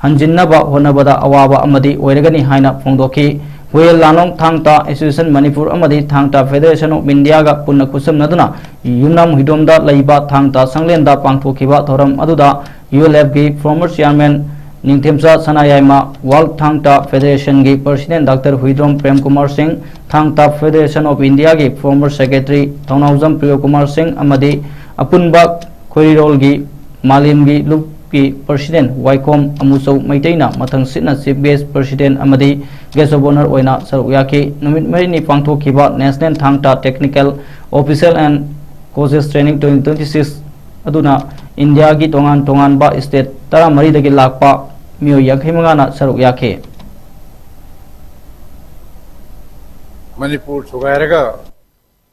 ꯍꯟꯖꯤꯟꯅꯕ ꯍꯣꯠꯅꯕꯗ ꯑꯋꯥꯕ ꯑꯃꯗꯤ ꯑꯣꯏꯔꯒꯅꯤ ꯍꯥꯏꯅ ꯐꯣꯡꯗꯣꯛꯈꯤ꯫ ꯍꯨꯌꯦꯜ ꯂꯥꯂꯣꯡ ꯊꯥꯡ ꯇꯥ ꯑꯦꯁꯣꯁꯤꯌꯦꯁꯟ ꯃꯅꯤꯄꯨꯔ ꯑꯃꯗꯤ ꯊꯥꯡ ꯇꯥ ꯐꯦꯗꯦꯔꯦꯁꯟ ꯑꯣꯐ ꯏꯟꯗꯤꯌꯥꯒ ꯄꯨꯟꯅ ꯈꯨꯠꯁꯝꯅꯗꯨꯅ ꯌꯨꯝꯅꯥꯝ ꯍꯨꯏꯗ꯭ꯔꯣꯝꯗ ꯂꯩꯕ ꯊꯥꯡ ꯇꯥ ꯁꯪꯂꯦꯟꯗ ꯄꯥꯡꯊꯣꯛꯈꯤꯕ ꯊꯧꯔꯝ ꯑꯗꯨꯗ ꯌꯨ ꯑꯦꯜ ꯑꯦꯐꯀꯤ former chairman Ningthemcha Sanayaima, world Thang Ta ꯐꯦꯗꯦꯔꯦꯁꯟꯒꯤ president doctor Huidrom Prem Kumar Singh, Thang Ta federation of ꯏꯟꯗꯤꯌꯥꯒꯤ ꯐꯣꯔꯃꯔ ꯁꯦꯀ꯭ꯔꯦꯇꯔꯤ ꯊꯧꯅꯥꯎꯖꯝ ꯄ꯭ꯔꯤꯌꯣ ꯀꯨꯃꯥꯔ ꯁꯤꯡ ꯑꯃꯗꯤ ꯑꯄꯨꯟꯕ ꯈꯣꯏꯔꯤꯔꯣꯜꯒꯤ ꯃꯥꯂꯦꯝꯒꯤ ꯂꯨꯞꯀꯤ ꯄ꯭ꯔꯁꯤꯗꯦꯟ ꯋꯥꯏꯈꯣꯝ ꯑꯃꯨꯆꯧ ꯃꯩꯇꯩꯅ ꯃꯊꯪꯁꯤꯠꯅ ꯆꯤꯐ ꯒꯦꯁ, ꯄ꯭ꯔꯁꯤꯗꯦꯟ ꯑꯃꯗꯤ ꯒꯦꯁ ꯑꯣꯐ ꯑꯣꯅꯔ ꯑꯣꯏꯅ ꯁꯔꯨꯛ ꯌꯥꯈꯤ꯫ ꯅꯨꯃꯤꯠ ꯃꯔꯤꯅꯤ ꯄꯥꯡꯊꯣꯛꯈꯤꯕ National Thang Ta Technical Officer and Coaches Training twenty twenty-six ꯑꯗꯨꯅ ꯏꯟꯗꯤꯌꯥꯒꯤ ꯇꯣꯉꯥꯟ ꯇꯣꯉꯥꯟꯕ ꯁ꯭ꯇꯦꯠ ꯇꯔꯥꯃꯔꯤꯗꯒꯤ ꯂꯥꯛꯄ ꯃꯤꯑꯣꯏ ꯌꯥꯡꯈꯩ ꯃꯉꯥꯅ ꯁꯔꯨꯛ ꯌꯥꯈꯤ꯫ ꯃꯅꯤꯄꯨꯔ ꯊꯨꯒꯥꯏꯔꯒ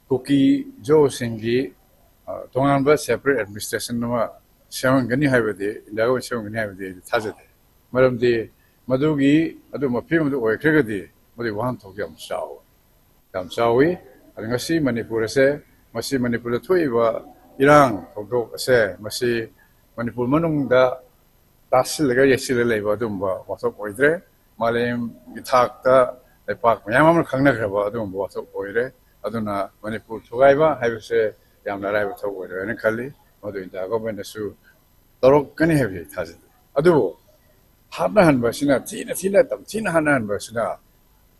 ꯀꯨꯀꯤ ꯖꯣꯁꯤꯡꯒꯤ, ꯑ, ꯇꯣꯉꯥꯟꯕ ꯁꯦꯄꯔꯦꯠ ꯑꯦꯗꯃꯤꯅꯤꯁꯇ꯭ꯔꯦꯁꯟ ꯑꯃ ꯁꯦꯝꯍꯟꯒꯅꯤ ꯍꯥꯏꯕꯗꯤ, ꯏꯟꯗꯤꯌꯥꯒ ꯑꯣꯏꯅ ꯁꯦꯝꯍꯟꯒꯅꯤ ꯍꯥꯏꯕꯗꯤ ꯑꯩ ꯊꯥꯖꯗꯦ꯫ ꯃꯔꯝꯗꯤ ꯃꯗꯨꯒꯤ, ꯑꯗꯨꯝꯕ ꯐꯤꯕꯝꯗꯨ ꯑꯣꯏꯈ꯭ꯔꯒꯗꯤ ꯃꯗꯨꯒꯤ ꯋꯥꯍꯟꯊꯣꯛ ꯌꯥꯝ ꯆꯥꯎꯋꯤ, ꯌꯥꯝ ꯆꯥꯎꯋꯤ꯫ ꯑꯗꯨ ꯉꯁꯤ ꯃꯅꯤꯄꯨꯔ ꯑꯁꯦ, ꯃꯁꯤ ꯃꯅꯤꯄꯨꯔꯗ ꯊꯣꯛꯏꯕ ꯏꯔꯥꯡ ꯊꯧꯗꯣꯛ ꯑꯁꯦ, ꯃꯁꯤ ꯃꯅꯤꯄꯨꯔ ꯃꯅꯨꯡꯗ ꯇꯥꯁꯤꯜꯂꯒ ꯌꯩꯁꯤꯜꯂ ꯂꯩꯕ ꯑꯗꯨꯝꯕ ꯋꯥꯊꯣꯛ ꯑꯣꯏꯗ꯭ꯔꯦ꯫ ꯃꯥꯂꯦꯝꯒꯤ ꯊꯥꯛꯇ ꯂꯩꯄꯥꯛ ꯃꯌꯥꯝ ꯑꯃꯅ ꯈꯪꯅꯈ꯭ꯔꯕ ꯑꯗꯨꯒꯨꯝꯕ ꯋꯥꯊꯣꯛ ꯑꯣꯏꯔꯦ꯫ ꯑꯗꯨꯅ ꯃꯅꯤꯄꯨꯔ ꯊꯨꯒꯥꯏꯕ ꯍꯥꯏꯕꯁꯦ ꯌꯥꯝꯅ ꯑꯔꯥꯏꯕ ꯊꯕꯛ ꯑꯣꯏꯔꯣꯏꯅ ꯈꯜꯂꯤ꯫ ꯃꯗꯨ ꯏꯟꯗꯤꯌꯥ ꯒꯣꯔꯃꯦꯟꯅꯁꯨ ꯇꯧꯔꯛꯀꯅꯤ ꯍꯥꯏꯕꯁꯤ ꯊꯥꯖꯗꯦ꯫ ꯑꯗꯨꯕꯨ ꯍꯥꯠꯅꯍꯟꯕ ꯑꯁꯤꯅ, ꯊꯤꯅ ꯊꯤꯅ ꯇꯝꯊꯤꯅ ꯍꯥꯠꯅꯍꯟꯕ ꯑꯁꯤꯅ,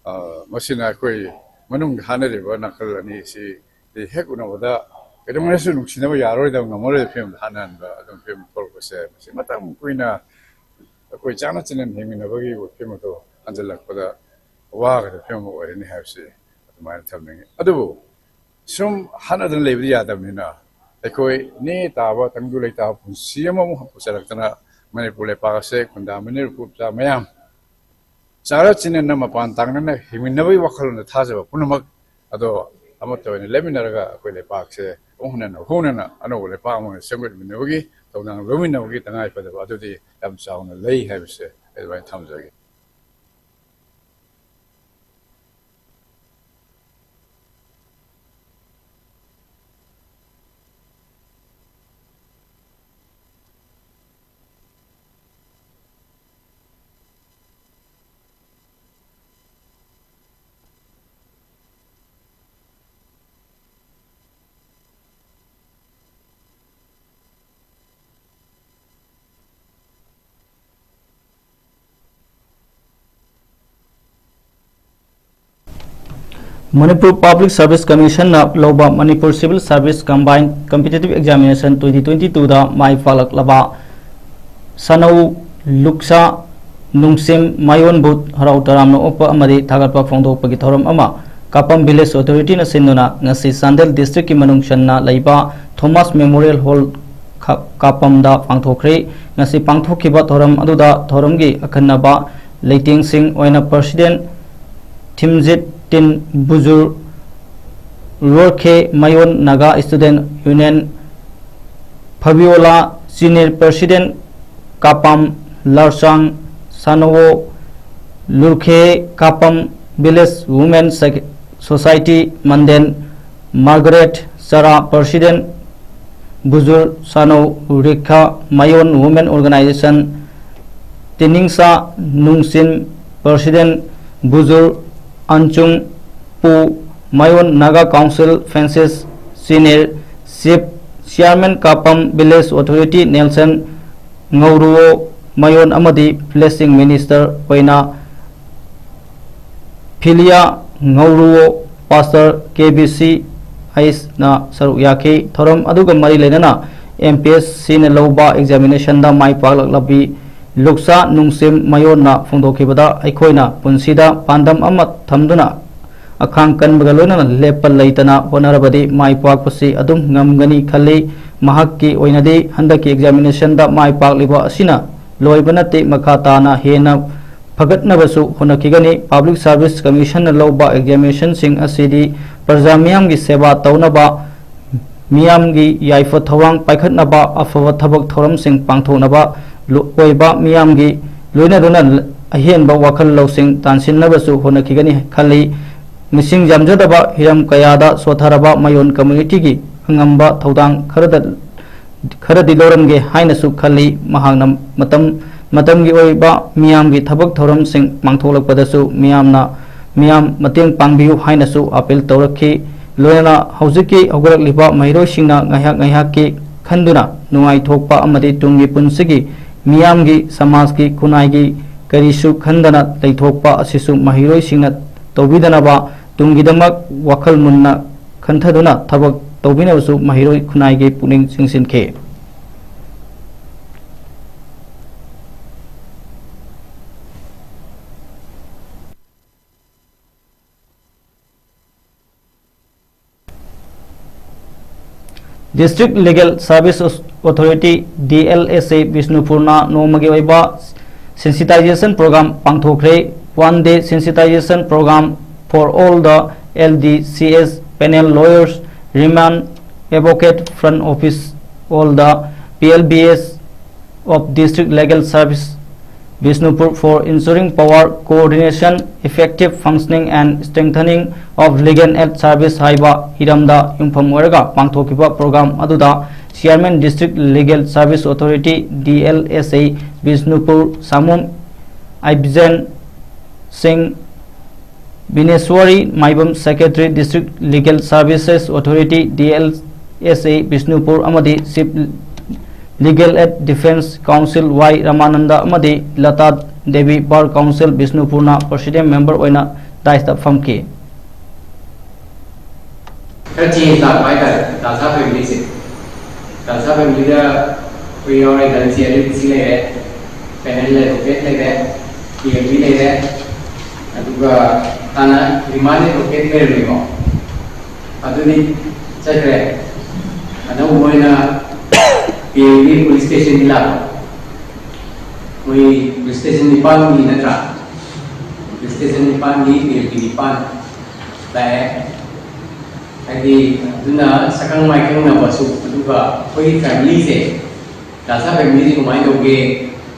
ꯑ, ꯃꯁꯤꯅ ꯑꯩꯈꯣꯏ ꯃꯅꯨꯡꯗ ꯍꯥꯠꯅꯔꯤꯕ ꯅꯥꯀꯜ ꯑꯅꯤ ꯑꯁꯤ ꯍꯦꯛ ꯎꯅꯕꯗ ꯀꯩꯗꯧꯉꯩꯗꯁꯨ ꯅꯨꯡꯁꯤꯅꯕ ꯌꯥꯔꯣꯏꯗꯕ, ꯉꯝꯃꯔꯣꯏꯗꯕ ꯐꯤꯕꯝꯗ ꯍꯥꯠꯅꯍꯟꯕ ꯑꯗꯨꯝ ꯐꯤꯕꯝ ꯊꯣꯛꯂꯛꯄꯁꯦ, ꯃꯁꯤ ꯃꯇꯝ ꯀꯨꯏꯅ ꯑꯩꯈꯣꯏ ꯆꯥꯅ ꯆꯤꯟꯅ ꯍꯤꯡꯃꯤꯟꯅꯕꯒꯤ ꯐꯤꯕꯝ ꯑꯗꯨ ꯍꯟꯖꯤꯜꯂꯛꯄꯗ ꯋꯥꯒꯗꯕ ꯐꯤꯕꯝ ꯑꯃ ꯑꯣꯏꯔꯅꯤ ꯍꯥꯏꯕꯁꯤ ꯑꯗꯨꯃꯥꯏꯅ ꯊꯝꯅꯤꯡꯉꯤ꯫ ꯑꯗꯨꯕꯨ ꯁꯨꯝ ꯍꯥꯠꯅꯗꯅ ꯂꯩꯕꯗꯤ ꯌꯥꯗꯕꯅꯤꯅ, ꯑꯩꯈꯣꯏ ꯅꯦ ꯇꯥꯕ ꯇꯪꯗꯨ ꯂꯩꯇꯥꯕ ꯄꯨꯟꯁꯤ ꯑꯃꯃꯨꯛ ꯄꯨꯁꯜꯂꯛꯇꯅ ꯃꯅꯤꯄꯨꯔ ꯂꯩꯄꯥꯛ ꯑꯁꯦ ꯈꯨꯟꯗꯥꯃꯤꯟꯅꯔꯤꯕ ꯐꯨꯔꯨꯞꯆꯥ ꯃꯌꯥꯝ ꯆꯥꯔ ꯆꯤꯟꯅꯅ ꯃꯄꯥꯟ ꯇꯥꯡꯅꯅ ꯍꯤꯡꯃꯤꯟꯅꯕꯒꯤ ꯋꯥꯈꯜꯂꯣꯟꯗ ꯊꯥꯖꯕ ꯄꯨꯝꯅꯃꯛ ꯑꯗꯣ ꯑꯃꯠꯇ ꯑꯣꯏꯅ ꯂꯦꯞꯃꯤꯟꯅꯔꯒ ꯑꯩꯈꯣꯏ ꯂꯩꯄꯥꯛꯁꯦ ꯑꯃꯨꯛ ꯍꯟꯅ ꯍꯧꯅꯅ ꯑꯅꯧꯕ ꯂꯩꯄꯥꯛ ꯑꯃ ꯑꯣꯏꯅ ꯁꯦꯝꯒꯠꯃꯤꯟꯅꯕꯒꯤ ꯊꯧꯗꯥꯡ ꯂꯧꯃꯤꯟꯅꯕꯒꯤ ꯇꯉꯥꯏꯐꯗꯕ ꯑꯗꯨꯗꯤ ꯌꯥꯝ ꯆꯥꯎꯅ ꯂꯩ ꯍꯥꯏꯕꯁꯦ ꯑꯩ ꯑꯗꯨꯃꯥꯏꯅ ꯊꯝꯖꯒꯦ꯫ ꯃꯅꯤꯄꯨꯔ ꯄꯕ꯭ꯂꯤꯛ ꯁꯔꯚꯤꯁ ꯀꯃꯤꯁꯟꯅ ꯂꯧꯕ Manipur civil service combine competitive examination twenty twenty ꯇꯨꯗ ꯃꯥꯏ ꯄꯥꯛꯂꯛꯂꯕ ꯁꯥꯅꯧ ꯂꯨꯛꯁꯥ ꯅꯨꯡꯁꯤꯝ ꯃꯥꯏꯑꯣꯟꯕꯨ ꯍꯔꯥꯎ ꯇꯔꯥꯝꯅ ꯑꯣꯛꯄ ꯑꯃꯗꯤ ꯊꯥꯒꯠꯄ ꯐꯣꯡꯗꯣꯛꯄꯒꯤ ꯊꯧꯔꯝ ꯑꯃ ꯀꯥꯄꯝ ꯚꯤꯂꯦꯖ ꯑꯣꯊꯣꯔꯤꯇꯤꯅ ꯁꯤꯟꯗꯨꯅ ꯉꯁꯤ ꯆꯥꯟꯗꯦꯜ ꯗꯤꯁꯇ꯭ꯔꯤꯛꯀꯤ ꯃꯅꯨꯡ ꯆꯟꯅ ꯂꯩꯕ ꯊꯣꯃꯥꯁ ꯃꯦꯃꯣꯔꯤꯌꯦꯜ ꯍꯣꯜ ꯈ-, ꯀꯥꯄꯝꯗ ꯄꯥꯡꯊꯣꯛꯈ꯭ꯔꯦ꯫ ꯉꯁꯤ ꯄꯥꯡꯊꯣꯛꯈꯤꯕ ꯊꯧꯔꯝ ꯑꯗꯨꯗ ꯊꯧꯔꯝꯒꯤ ꯑꯈꯟꯅꯕ ꯂꯩꯇꯦꯡꯁꯤꯡ ꯑꯣꯏꯅ president Thimjit Tin Bujur Rorkhe Mayon Naga student union Fabiola senior president Kapam Larsang Sanowo Lurkhe Kapam village women ꯁꯦꯛ-, society Manden Margaret Chara president Bujur Sanou Rikha Mayon women organisation Tiningsa Nungshin president Bujur Anchung Pu Mayon, Naga Council Francis Senior Chief Chairman ꯀꯥꯄꯝ, Village Authority Nelson ꯉꯧꯔꯨꯋꯣ ꯃꯌꯣꯟ ꯑꯃꯗꯤ Blessing Minister ꯑꯣꯏꯅ ꯐꯤꯂꯤꯌꯥ ꯉꯧꯔꯨꯋꯣ, Pastor ꯀꯦ ꯕꯤ ꯁꯤ ꯑꯩꯁꯅ ꯁꯔꯨꯛ ꯌꯥꯈꯤ꯫ ꯊꯧꯔꯝ ꯑꯗꯨꯒ ꯃꯔꯤ ꯂꯩꯅꯅ ꯑꯦꯝ ꯄꯤ ꯑꯦꯁ ꯁꯤꯅ ꯂꯧꯕ examination ꯗ ꯃꯥꯏ ꯄꯥꯛꯂꯛꯂꯕꯤ ꯂꯨꯛꯁꯥ ꯅꯨꯡꯁꯤꯝ ꯃꯌꯣꯟꯅ ꯐꯣꯡꯗꯣꯛꯈꯤꯕꯗ, ꯑꯩꯈꯣꯏꯅ ꯄꯨꯟꯁꯤꯗ ꯄꯥꯟꯗꯝ ꯑꯃ ꯊꯝꯗꯨꯅ ꯑꯈꯥꯡ ꯀꯟꯕꯒ ꯂꯣꯏꯅꯅ ꯂꯦꯞꯄ ꯂꯩꯇꯅ ꯍꯣꯠꯅꯔꯕꯗꯤ ꯃꯥꯏ ꯄꯥꯛꯄꯁꯤ ꯑꯗꯨꯝ ꯉꯝꯒꯅꯤ ꯈꯜꯂꯤ꯫ ꯃꯍꯥꯛꯀꯤ ꯑꯣꯏꯅꯗꯤ ꯍꯟꯗꯛꯀꯤ examination ꯗ ꯃꯥꯏ ꯄꯥꯛꯂꯤꯕ ꯑꯁꯤꯅ ꯂꯣꯏꯕ ꯅꯠꯇꯦ, ꯃꯈꯥ ꯇꯥꯅ ꯍꯦꯟꯅ ꯐꯒꯠꯅꯕꯁꯨ ꯍꯣꯠꯅꯈꯤꯒꯅꯤ꯫ Public Service Commission ꯅ ꯂꯧꯕ examination ꯁꯤꯡ ꯑꯁꯤꯗꯤ ꯄ꯭ꯔꯖꯥ ꯃꯤꯌꯥꯝꯒꯤ ꯁꯦꯕꯥ ꯇꯧꯅꯕ, ꯃꯤꯌꯥꯝꯒꯤ ꯌꯥꯏꯐ ꯊꯧꯔꯥꯡ ꯄꯥꯏꯈꯠꯅꯕ, ꯑꯐꯕ ꯊꯕꯛ ꯊꯧꯔꯝꯁꯤꯡ ꯄꯥꯡꯊꯣꯛꯅꯕ ꯂꯣ-, ꯑꯣꯏꯕ ꯃꯤꯌꯥꯝꯒꯤ ꯂꯣꯏꯅꯗꯨꯅ ꯑꯍꯦꯟꯕ ꯋꯥꯈꯜ ꯂꯧꯁꯤꯡ ꯇꯥꯟꯁꯤꯟꯅꯕꯁꯨ ꯍꯣꯠꯅꯈꯤꯒꯅꯤ ꯈꯜꯂꯤ꯫ ꯃꯤꯁꯤꯡ ꯌꯥꯝꯖꯗꯕ ꯍꯤꯔꯝ ꯀꯌꯥꯗ ꯁꯣꯠꯊꯔꯕ ꯃꯌꯣꯟ community ꯒꯤ ꯑꯉꯝꯕ ꯊꯧꯗꯥꯡ ꯈꯔꯗ, ꯈꯔꯗꯤ ꯂꯧꯔꯝꯒꯦ ꯍꯥꯏꯅꯁꯨ ꯈꯜꯂꯤ꯫ ꯃꯍꯥꯛꯅ ꯃꯇꯝ ꯃꯇꯝꯒꯤ ꯑꯣꯏꯕ ꯃꯤꯌꯥꯝꯒꯤ ꯊꯕꯛ ꯊꯧꯔꯝꯁꯤꯡ ꯄꯥꯡꯊꯣꯛꯂꯛꯄꯗꯁꯨ ꯃꯤꯌꯥꯝꯅ, ꯃꯤꯌꯥꯝ ꯃꯇꯦꯡ ꯄꯥꯡꯕꯤꯌꯨ ꯍꯥꯏꯅꯁꯨ appeal ꯇꯧꯔꯛꯈꯤ꯫ ꯂꯣꯏꯅꯅ ꯍꯧꯖꯤꯛꯀꯤ ꯍꯧꯒꯠꯂꯛꯂꯤꯕ ꯃꯍꯩꯔꯣꯏꯁꯤꯡꯅ ꯉꯥꯏꯍꯥꯛ ꯉꯥꯏꯍꯥꯛꯀꯤ ꯈꯟꯗꯨꯅ ꯅꯨꯡꯉꯥꯏꯊꯣꯛꯄ ꯑꯃꯗꯤ ꯇꯨꯡꯒꯤ ꯄꯨꯟꯁꯤꯒꯤ, ꯃꯤꯌꯥꯝꯒꯤ, ꯁꯃꯥꯖꯀꯤ, ꯈꯨꯟꯅꯥꯏꯒꯤ ꯀꯔꯤꯁꯨ ꯈꯟꯗꯅ ꯂꯩꯊꯣꯛꯄ ꯑꯁꯤꯁꯨ ꯃꯍꯩꯔꯣꯏꯁꯤꯡꯅ ꯇꯧꯕꯤꯗꯅꯕ, ꯇꯨꯡꯒꯤꯗꯃꯛ ꯋꯥꯈꯜ ꯃꯨꯟꯅ ꯈꯟꯊꯗꯨꯅ ꯊꯕꯛ ꯇꯧꯕꯤꯅꯕꯁꯨ ꯃꯍꯩꯔꯣꯏ ꯈꯨꯟꯅꯥꯏꯒꯤ ꯄꯨꯛꯅꯤꯡ ꯆꯤꯡꯁꯤꯟꯈꯤ꯫ District Legal Service Authority, D L S A, ꯕꯤꯁꯅꯨꯄꯨꯔꯅ ꯅꯣꯡꯃꯒꯤ ꯑꯣꯏꯕ sensitization program ꯄꯥꯡꯊꯣꯛꯈ꯭ꯔꯦ꯫ One day sensitization program for all the L D C S panel, lawyers, remand, advocate, front office, all the P L B S of District Legal Service, Bishnupur, for ensuring power coordination, effective functioning and strengthening of legal aid service ꯍꯥꯏꯕ ꯍꯤꯔꯝꯗ ꯌꯨꯝꯐꯝ ꯑꯣꯏꯔꯒ ꯄꯥꯡꯊꯣꯛꯈꯤꯕ program ꯑꯗꯨꯗ Chairman, District Legal Service Authority, D L S A, Bishnupur, ꯁꯥꯃꯨꯝ ꯑꯩꯕꯤꯖꯦꯟ ꯁꯤꯡ, ꯕꯤꯅꯦꯁ꯭ꯋꯥꯔꯤ ꯃꯥꯏꯕꯝ, Secretary, District Legal Services Authority, D L S A, Bishnupur ꯑꯃꯗꯤ Chief Legal Aid Defence Counsel Y Ramanand ꯑꯃꯗꯤ Lata Devi, Bar Counsel, ꯕꯤꯁꯅꯨꯄꯨꯔꯅ President Member ꯑꯣꯏꯅ dais ꯇ ꯐꯝꯈꯤ꯫ ꯈꯔ change ꯂꯥꯛꯄ ꯍꯥꯏꯇꯥꯔꯦ ꯗꯥꯜꯁꯥ family ꯁꯦ꯫ ꯗꯥꯜꯁꯥ family ꯗ ꯑꯩꯈꯣꯏ ꯌꯥꯎꯔꯦ, ꯙꯟꯁꯤ ꯑꯦꯂꯤꯠꯁꯤ ꯂꯩꯔꯦ, ꯄꯦꯅꯦꯜ ꯑꯦꯗꯚꯣꯀꯦꯠ ꯂꯩꯔꯦ, ꯄꯤ ꯑꯦꯜ ꯕꯤ ꯂꯩꯔꯦ, ꯑꯗꯨꯒ ꯍꯥꯟꯅ ꯔꯤꯃꯥꯟ ꯑꯦꯗꯚꯣꯀꯦꯠ ꯂꯩꯔꯝꯃꯤꯀꯣ, ꯑꯗꯨꯗꯤ ꯆꯠꯈ꯭ꯔꯦ꯫ ꯑꯅꯧꯕ ꯑꯣꯏꯅ ꯄꯤ ꯑꯦꯜ ꯕꯤ ꯄꯨꯂꯤꯁ ꯁ꯭ꯇꯦꯁꯟꯒꯤ ꯂꯥꯛꯄ꯫ ꯃꯣꯏ ꯄꯨꯂꯤꯁ ꯁ꯭ꯇꯦꯁꯟ ꯅꯤꯄꯥꯟꯒꯤ ꯅꯠꯇ꯭ꯔꯥ? ꯄꯨꯂꯤꯁ ꯁ꯭ꯇꯦꯁꯟ ꯅꯤꯄꯥꯟꯒꯤ ꯄꯤ ꯑꯦꯜ ꯕꯤ ꯅꯤꯄꯥꯟ ꯂꯥꯛꯑꯦ꯫ ꯍꯥꯏꯗꯤ ꯑꯗꯨꯅ ꯁꯛꯈꯪ ꯃꯥꯏꯈꯪꯅꯕꯁꯨ, ꯑꯗꯨꯒ ꯑꯩꯈꯣꯏꯒꯤ family ꯁꯦ, ꯗꯥꯜꯁꯥ family ꯁꯦ ꯀꯃꯥꯏꯅ ꯇꯧꯒꯦ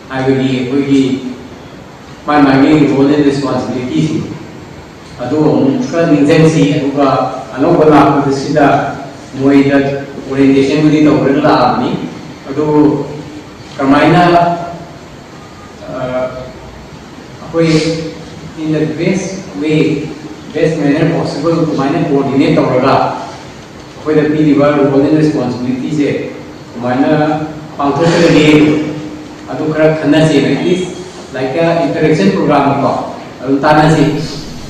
ꯍꯥꯏꯕꯒꯤ ꯑꯩꯈꯣꯏꯒꯤ ꯃꯥꯏ ꯃꯥꯒꯤ role and responsibility ꯁꯤꯡ ꯑꯗꯨ ꯑꯃꯨꯛ ꯈꯔ ꯅꯤꯡꯁꯤꯡꯁꯤ, ꯑꯗꯨꯒ ꯑꯅꯧꯕ ꯂꯥꯛꯄꯗ ꯁꯤꯗ ꯃꯣꯏꯗ orientation ꯕꯨꯗꯤ ꯇꯧꯔꯒ ꯂꯥꯛꯑꯕꯅꯤ꯫ ꯑꯗꯨꯕꯨ ꯀꯃꯥꯏꯅ, ꯑ, ꯑꯩꯈꯣꯏ in the best way, best manner possible ꯀꯃꯥꯏꯅ coordinate ꯇꯧꯔꯒ ꯑꯩꯈꯣꯏꯗ ꯄꯤꯔꯤꯕ role and responsibility ꯁꯦ ꯀꯃꯥꯏꯅ ꯄꯥꯡꯊꯣꯛꯀꯗꯒꯦ, ꯑꯗꯨ ꯈꯔ ꯈꯟꯅꯁꯦꯅ, at least like a interaction program ꯅꯤꯀꯣ, ꯑꯗꯨꯝ ꯇꯥꯟꯅꯁꯤ꯫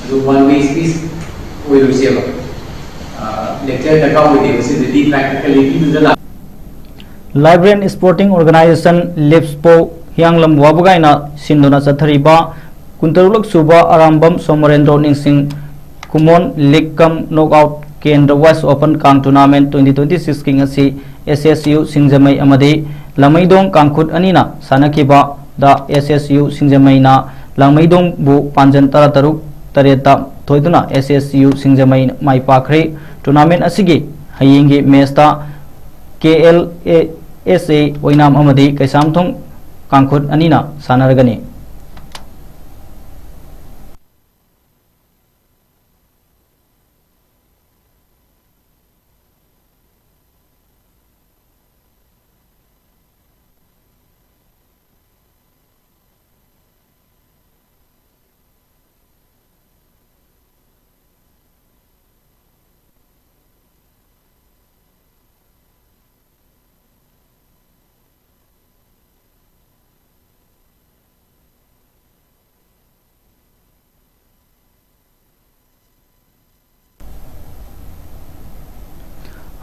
ꯑꯗꯨ one way speech ꯑꯣꯏꯔꯣꯏꯁꯦꯕ, lecture ꯗꯔꯀꯥꯔ ꯑꯣꯏꯗꯦꯕ, ꯁꯤꯗꯗꯤ practicality ꯗꯨꯗ ꯂꯥꯛ Library and Sporting Organization, ꯂꯤꯞꯁꯄꯣ, ꯍꯤꯌꯥꯡꯂꯝ ꯋꯥꯕꯒꯥꯏꯅ ꯁꯤꯟꯗꯨꯅ ꯆꯠꯊꯔꯤꯕ ꯀꯨꯟꯇꯔꯨꯛꯂꯛ ꯁꯨꯕ ꯑꯔꯥꯝꯕꯝ ꯁꯣꯃꯣꯔꯦꯟꯗ꯭ꯔꯣ ꯅꯤꯡꯁꯤꯡ ꯈꯨꯃꯣꯟ League cum Knockout ꯀꯦꯟꯗ꯭ꯔ Wise Open ꯀꯥꯡ Tournament twenty twenty-six ꯀꯤ ꯉꯁꯤ S S U ꯁꯤꯡꯖꯃꯩ ꯑꯃꯗꯤ ꯂꯥꯡꯃꯩꯗꯣꯡ ꯀꯥꯡꯈꯨꯠ ꯑꯅꯤꯅ ꯁꯥꯟꯅꯈꯤꯕꯗ S S U ꯁꯤꯡꯖꯃꯩꯅ ꯂꯥꯡꯃꯩꯗꯣꯡꯕꯨ ꯄꯥꯟꯖꯟ ꯇꯔꯥꯇꯔꯨꯛ ꯇꯔꯦꯠꯇ ꯊꯣꯏꯗꯨꯅ S S U ꯁꯤꯡꯖꯃꯩ ꯃꯥꯏ ꯄꯥꯛꯈ꯭ꯔꯦ꯫ Tournament ꯑꯁꯤꯒꯤ ꯍꯌꯦꯡꯒꯤ match ꯇ K L S A ꯑꯣꯏꯅꯥꯝ ꯑꯃꯗꯤ ꯀꯩꯁꯥꯝꯊꯣꯡ ꯀꯥꯡꯈꯨꯠ ꯑꯅꯤꯅ ꯁꯥꯟꯅꯔꯒꯅꯤ꯫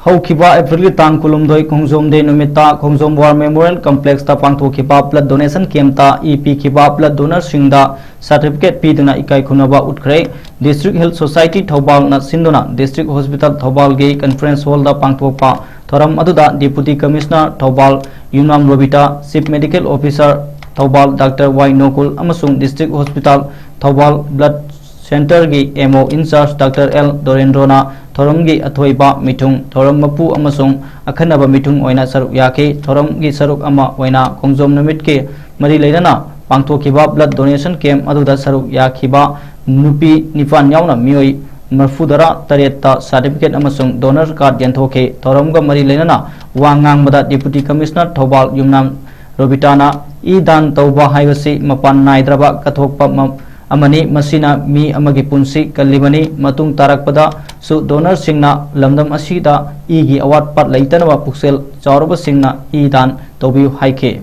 ꯍꯧꯈꯤꯕ ꯑꯦꯄ꯭ꯔꯤꯜꯒꯤ ꯇꯥꯡ ꯀꯨꯟꯍꯨꯝꯗꯣꯏ, ꯈꯣꯡꯖꯣꯝ ꯗꯦ ꯅꯨꯃꯤꯠꯇ ꯈꯣꯡꯖꯣꯝ ꯋꯥꯔ ꯃꯦꯃꯣꯔꯤꯌꯦꯜ ꯀꯝꯄ꯭ꯂꯦꯛꯁꯇ ꯄꯥꯡꯊꯣꯛꯈꯤꯕ ꯕ꯭ꯂꯗ ꯗꯣꯅꯦꯁꯟ ꯀꯦꯝꯞꯇ ꯏ ꯄꯤꯈꯤꯕ ꯕ꯭ꯂꯗ ꯗꯣꯅꯔꯁꯤꯡꯗ ꯁꯥꯔꯇꯤꯐꯤꯀꯦꯠ ꯄꯤꯗꯨꯅ ꯏꯀꯥꯏ ꯈꯨꯝꯅꯕ ꯎꯠꯈ꯭ꯔꯦ꯫ ꯗꯤꯁꯇ꯭ꯔꯤꯛ ꯍꯦꯜꯊ ꯁꯣꯁꯥꯏꯇꯤ ꯊꯧꯕꯥꯜꯅ ꯁꯤꯟꯗꯨꯅ ꯗꯤꯁꯇ꯭ꯔꯤꯛ ꯍꯣꯁꯄꯤꯇꯥꯜ ꯊꯧꯕꯥꯜꯒꯤ ꯀꯟꯐꯔꯦꯟꯁ ꯍꯣꯜꯗ ꯄꯥꯡꯊꯣꯛꯄ ꯊꯧꯔꯝ ꯑꯗꯨꯗ deputy commissioner Thoubal Yumnam Robita, chief medical officer Thoubal doctor Y Nokul ꯑꯃꯁꯨꯡ ꯗꯤꯁꯇ꯭ꯔꯤꯛ ꯍꯣꯁꯄꯤꯇꯥꯜ ꯊꯧꯕꯥꯜ ꯕ꯭ꯂꯗ ꯁꯦꯟꯇꯔꯒꯤ M O in charge doctor L ꯗꯣꯔꯦꯟꯗ꯭ꯔꯣꯅ ꯊꯧꯔꯝꯒꯤ ꯑꯊꯣꯏꯕ ꯃꯤꯊꯨꯡ, ꯊꯧꯔꯝ ꯃꯄꯨ ꯑꯃꯁꯨꯡ ꯑꯈꯟꯅꯕ ꯃꯤꯊꯨꯡ ꯑꯣꯏꯅ ꯁꯔꯨꯛ ꯌꯥꯈꯤ꯫ ꯊꯧꯔꯝꯒꯤ ꯁꯔꯨꯛ ꯑꯃ ꯑꯣꯏꯅ ꯈꯣꯡꯖꯣꯝ ꯅꯨꯃꯤꯠꯀꯤ ꯃꯔꯤ ꯂꯩꯅꯅ ꯄꯥꯡꯊꯣꯛꯈꯤꯕ ꯕ꯭ꯂꯗ ꯗꯣꯅꯦꯁꯟ ꯀꯦꯝꯞ ꯑꯗꯨꯗ ꯁꯔꯨꯛ ꯌꯥꯈꯤꯕ ꯅꯨꯄꯤ ꯅꯤꯄꯥꯟ ꯌꯥꯎꯅ ꯃꯤꯑꯣꯏ ꯃꯔꯤꯐꯨꯇꯔꯥ ꯇꯔꯦꯠꯇ ꯁꯥꯔꯇꯤꯐꯤꯀꯦꯠ ꯑꯃꯁꯨꯡ ꯗꯣꯅꯔ ꯀꯥꯔꯗ ꯌꯦꯟꯊꯣꯛꯈꯤ꯫ ꯊꯧꯔꯝꯒ ꯃꯔꯤ ꯂꯩꯅꯅ ꯋꯥ ꯉꯥꯡꯕꯗ ꯗꯤꯄꯨꯇꯤ ꯀꯃꯤꯁꯅꯔ ꯊꯧꯕꯥꯜ ꯌꯨꯝꯅꯥꯝ ꯔꯣꯕꯤꯇꯥꯅ ꯏ ꯗꯥꯟ ꯇꯧꯕ ꯍꯥꯏꯕꯁꯤ ꯃꯄꯥꯟ ꯅꯥꯏꯗ꯭ꯔꯕ ꯀꯠꯊꯣꯛꯄ ꯑꯃ-, ꯑꯃꯅꯤ꯫ ꯃꯁꯤꯅ ꯃꯤ ꯑꯃꯒꯤ ꯄꯨꯟꯁꯤ ꯀꯜꯂꯤꯕꯅꯤ꯫ ꯃꯇꯨꯡ ꯇꯥꯔꯛꯄꯗꯁꯨ ꯗꯣꯅꯔꯁꯤꯡꯅ ꯂꯝꯗꯝ ꯑꯁꯤꯗ ꯏꯒꯤ ꯑꯋꯥꯠꯄ ꯂꯩꯇꯅꯕ ꯄꯨꯛꯆꯦꯜ ꯆꯥꯎꯔꯕꯁꯤꯡꯅ ꯏ ꯗꯥꯟ ꯇꯧꯕꯤꯌꯨ ꯍꯥꯏꯈꯤ꯫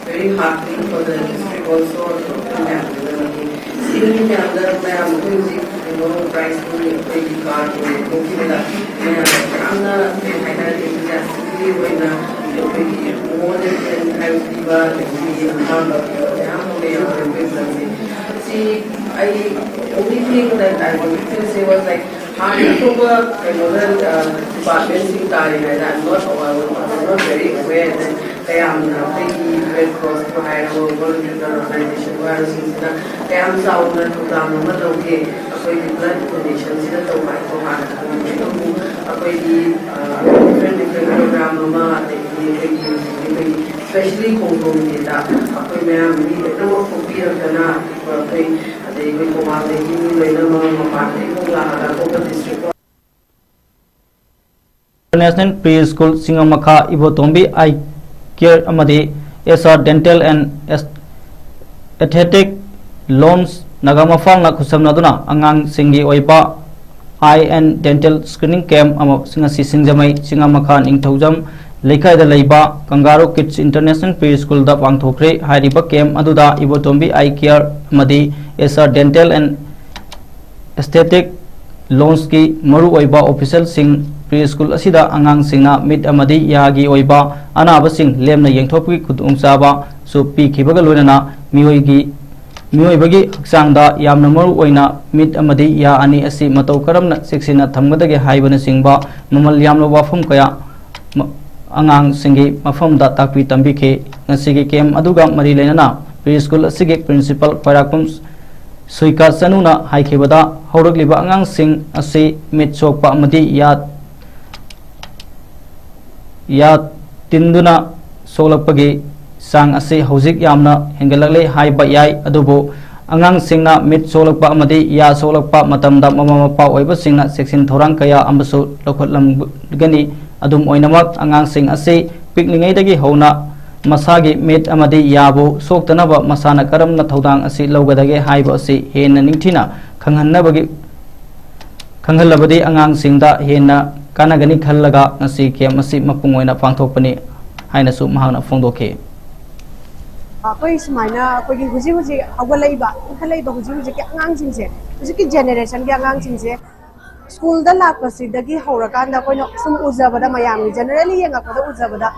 Very heartening for the district also, ꯑꯩꯈꯣꯏ ꯃꯌꯥꯝꯗꯨꯗ ꯃꯇꯦꯡ ꯁꯤꯒꯤ ꯃꯌꯥꯝꯗ ꯃꯌꯥꯝ ꯑꯩꯈꯣꯏ ꯍꯧꯖꯤꯛ ꯀꯩꯅꯣ ꯄ꯭ꯔꯥꯏꯖ ꯃꯅꯤ ꯑꯩꯈꯣꯏꯒꯤ ꯀꯥꯔꯗ ꯑꯣꯏꯅ ꯊꯣꯛꯈꯤꯕꯗ ꯃꯌꯥꯝ ꯌꯥꯝꯅ ꯀꯩ ꯍꯥꯏꯇꯥꯔꯦ enthusiastically ꯑꯣꯏꯅ ꯑꯩꯈꯣꯏꯒꯤ more than ten times ꯄꯤꯕ ꯑꯗꯒꯤ ꯑꯄꯥꯝꯕ ꯄꯤꯕ ꯃꯌꯥꯝ ꯑꯃ ꯌꯥꯎꯔꯦ ꯑꯩꯈꯣꯏ ꯂꯝꯁꯦ꯫ ꯁꯤ ꯑꯩ only thing that I wanted to say was like ꯍꯥꯟꯅ ꯑꯇꯣꯞꯄ ꯀꯩꯅꯣꯗ department ꯁꯤꯡ ꯇꯥꯔꯤꯉꯩꯗ I'm not aware, I was not very aware that ꯀꯌꯥꯝꯅ ꯑꯩꯈꯣꯏꯒꯤ Red Cross ꯄꯨ ꯍꯥꯏꯔꯣ, World Vision Organization ꯄꯨ ꯍꯥꯏꯔꯣ, ꯁꯤꯡꯁꯤꯅ ꯀꯌꯥꯝ ꯆꯥꯎꯅ ꯊꯧꯗꯥꯡ ꯑꯃ ꯂꯧꯒꯦ ꯑꯩꯈꯣꯏꯒꯤ blood donation ꯁꯤꯗ ꯇꯧꯕ ꯍꯥꯏꯕꯗꯣ ꯍꯥꯟꯅ ꯈꯪꯉꯝꯃꯦ꯫ ꯑꯗꯨꯕꯨ ꯑꯩꯈꯣꯏꯒꯤ different different program ꯑꯃ, ꯑꯗꯒꯤ ꯑꯩꯈꯣꯏꯒꯤ ꯍꯧꯖꯤꯛꯀꯤ ꯑꯩꯈꯣꯏꯒꯤ specially ꯈꯣꯡꯖꯣꯝ day ꯗ ꯑꯩꯈꯣꯏ ꯃꯌꯥꯝ ꯃꯤ ꯂꯣꯏꯅꯃꯛ ꯊꯣꯛꯄꯤꯔꯛꯇꯅ ꯑꯩꯈꯣꯏ, ꯑꯗꯩ ꯑꯩꯈꯣꯏ ꯊꯧꯕꯥꯜꯗꯒꯤ ꯃꯤ ꯂꯣꯏꯅꯃꯛ ꯃꯄꯥꯟꯗꯒꯤ ꯑꯃꯨꯛ ꯂꯥꯛꯑꯒ ꯑꯇꯣꯞꯄ district International Pre School ꯆꯤꯡꯉꯝ ꯃꯈꯥ ꯏꯕꯣꯇꯣꯝꯕꯤ Eye Care ꯑꯃꯗꯤ S R Dental and Aesthetic Lounge ꯅꯒꯥꯃꯄꯥꯜꯅ ꯈꯨꯠꯁꯝꯅꯗꯨꯅ ꯑꯉꯥꯡꯁꯤꯡꯒꯤ ꯑꯣꯏꯕ Eye and Dental Screening Camp ꯑꯃ ꯉꯁꯤ ꯁꯤꯡꯖꯃꯩ ꯆꯤꯡꯉꯝ ꯃꯈꯥ ꯅꯤꯡꯊꯧꯖꯝ ꯂꯩꯀꯥꯏꯗ ꯂꯩꯕ ꯀꯪꯒꯥꯔꯨ ꯀꯤꯗꯁ ꯏꯟꯇꯔꯅꯦꯁꯅꯦꯜ ꯄ꯭ꯔꯤ ꯁ꯭ꯀꯨꯜꯗ ꯄꯥꯡꯊꯣꯛꯈ꯭ꯔꯦ꯫ ꯍꯥꯏꯔꯤꯕ ꯀꯦꯝꯞ ꯑꯗꯨꯗ ꯏꯕꯣꯇꯣꯝꯕꯤ ꯑꯥꯏ ꯀꯤꯌꯔ ꯑꯃꯗꯤ ꯑꯦꯁ ꯑꯥꯔ ꯗꯦꯟꯇꯦꯜ ꯑꯦꯟ ꯑꯦꯁꯊꯦꯇꯤꯛ ꯂꯣꯟꯁꯀꯤ ꯃꯔꯨꯑꯣꯏꯕ ꯑꯣꯐꯤꯁꯦꯜꯁꯤꯡ ꯄ꯭ꯔꯤ ꯁ꯭ꯀꯨꯜ ꯑꯁꯤꯗ ꯑꯉꯥꯡꯁꯤꯡꯅ ꯃꯤꯠ ꯑꯃꯗꯤ ꯌꯥꯒꯤ ꯑꯣꯏꯕ ꯑꯅꯥꯕꯁꯤꯡ ꯂꯦꯝꯅ ꯌꯦꯡꯊꯣꯛꯄꯒꯤ ꯈꯨꯗꯣꯡꯆꯥꯕꯁꯨ ꯄꯤꯈꯤꯕꯒ ꯂꯣꯏꯅꯅ ꯃꯤꯑꯣꯏꯒꯤ ꯃꯤꯑꯣꯏꯕꯒꯤ ꯍꯛꯆꯥꯡꯗ ꯌꯥꯝꯅ ꯃꯔꯨ ꯑꯣꯏꯅ ꯃꯤꯠ ꯑꯃꯗꯤ ꯌꯥ ꯑꯅꯤ ꯑꯁꯤ ꯃꯇꯧ ꯀꯔꯝꯅ ꯆꯦꯛꯁꯤꯟꯅ ꯊꯝꯒꯗꯒꯦ ꯍꯥꯏꯕꯅꯆꯤꯡꯕ ꯃꯃꯜ ꯌꯥꯝꯂꯕ ꯋꯥꯐꯝ ꯀꯌꯥ ꯑꯉꯥꯡꯁꯤꯡꯒꯤ ꯃꯐꯝꯗ ꯇꯥꯛꯄꯤ ꯇꯝꯕꯤꯈꯤ꯫ ꯉꯁꯤꯒꯤ ꯀꯦꯝꯞ ꯑꯗꯨꯒ ꯃꯔꯤ ꯂꯩꯅꯅ ꯄ꯭ꯔꯤ ꯁ꯭ꯀꯨꯜ ꯑꯁꯤꯒꯤ ꯄ꯭ꯔꯤꯟꯁꯤꯄꯥꯜ ꯈ꯭ꯋꯥꯏꯔꯥꯛꯄꯝ ꯁꯨꯏꯀꯥ ꯆꯅꯨꯅ ꯍꯥꯏꯈꯤꯕꯗ, ꯍꯧꯔꯛꯂꯤꯕ ꯑꯉꯥꯡꯁꯤꯡ ꯑꯁꯤ ꯃꯤꯠ ꯁꯣꯛꯄ ꯑꯃꯗꯤ ꯌꯥ ꯌꯥ ꯇꯤꯟꯗꯨꯅ ꯁꯣꯛꯂꯛꯄꯒꯤ ꯆꯥꯡ ꯑꯁꯤ ꯍꯧꯖꯤꯛ ꯌꯥꯝꯅ ꯍꯦꯟꯒꯠꯂꯛꯂꯦ ꯍꯥꯏꯕ ꯌꯥꯏ꯫ ꯑꯗꯨꯕꯨ ꯑꯉꯥꯡꯁꯤꯡꯅ ꯃꯤꯠ ꯁꯣꯛꯂꯛꯄ ꯑꯃꯗꯤ ꯌꯥ ꯁꯣꯛꯂꯛꯄ ꯃꯇꯝꯗ ꯃꯃꯥ ꯃꯄꯥ ꯑꯣꯏꯕꯁꯤꯡꯅ ꯆꯦꯛꯁꯤꯟ ꯊꯧꯔꯥꯡ ꯀꯌꯥ ꯑꯃꯁꯨ ꯂꯧꯈꯠꯂꯝꯒꯅꯤ꯫ ꯑꯗꯨꯝ ꯑꯣꯏꯅꯃꯛ, ꯑꯉꯥꯡꯁꯤꯡ ꯑꯁꯤ ꯄꯤꯛꯂꯤꯉꯩꯗꯒꯤ ꯍꯧꯅ ꯃꯁꯥꯒꯤ ꯃꯤꯠ ꯑꯃꯗꯤ ꯌꯥꯕꯨ ꯁꯣꯛꯇꯅꯕ ꯃꯁꯥꯅ ꯀꯔꯝꯅ ꯊꯧꯗꯥꯡ ꯑꯁꯤ ꯂꯧꯒꯗꯒꯦ ꯍꯥꯏꯕ ꯑꯁꯤ ꯍꯦꯟꯅ ꯅꯤꯡꯊꯤꯅ ꯈꯪꯍꯟꯅꯕꯒꯤ ꯈꯪꯍꯜꯂꯕꯗꯤ ꯑꯉꯥꯡꯁꯤꯡꯗ ꯍꯦꯟꯅ ꯀꯥꯟꯅꯒꯅꯤ ꯈꯜꯂꯒ ꯉꯁꯤ ꯀꯦꯝꯞ ꯑꯁꯤ ꯃꯄꯨꯡ ꯑꯣꯏꯅ ꯄꯥꯡꯊꯣꯛꯄꯅꯤ ꯍꯥꯏꯅꯁꯨ ꯃꯍꯥꯛꯅ ꯐꯣꯡꯗꯣꯛꯈꯤ꯫ ꯑꯩꯈꯣꯏ ꯁꯨꯃꯥꯏꯅ ꯑꯩꯈꯣꯏꯒꯤ ꯍꯧꯖꯤꯛ ꯍꯧꯖꯤꯛ ꯍꯧꯒꯠꯂꯛꯏꯕ, ꯏꯟꯈꯠꯂꯛꯏꯕ ꯍꯧꯖꯤꯛ ꯍꯧꯖꯤꯛꯀꯤ ꯑꯉꯥꯡꯁꯤꯡꯁꯦ, ꯍꯧꯖꯤꯛꯀꯤ ꯖꯦꯅꯦꯔꯦꯁꯟꯒꯤ ꯑꯉꯥꯡꯁꯤꯡꯁꯦ ꯁ꯭ꯀꯨꯜꯗ ꯂꯥꯛꯄꯁꯤꯗꯒꯤ ꯍꯧꯔꯀꯥꯟꯗ ꯑꯩꯈꯣꯏꯅ ꯁꯨꯝ ꯎꯖꯕꯗ, ꯃꯌꯥꯝꯒꯤ ꯖꯦꯅꯔꯦꯜꯂꯤ ꯌꯦꯡꯉꯛꯄꯗ ꯎꯖꯕꯗ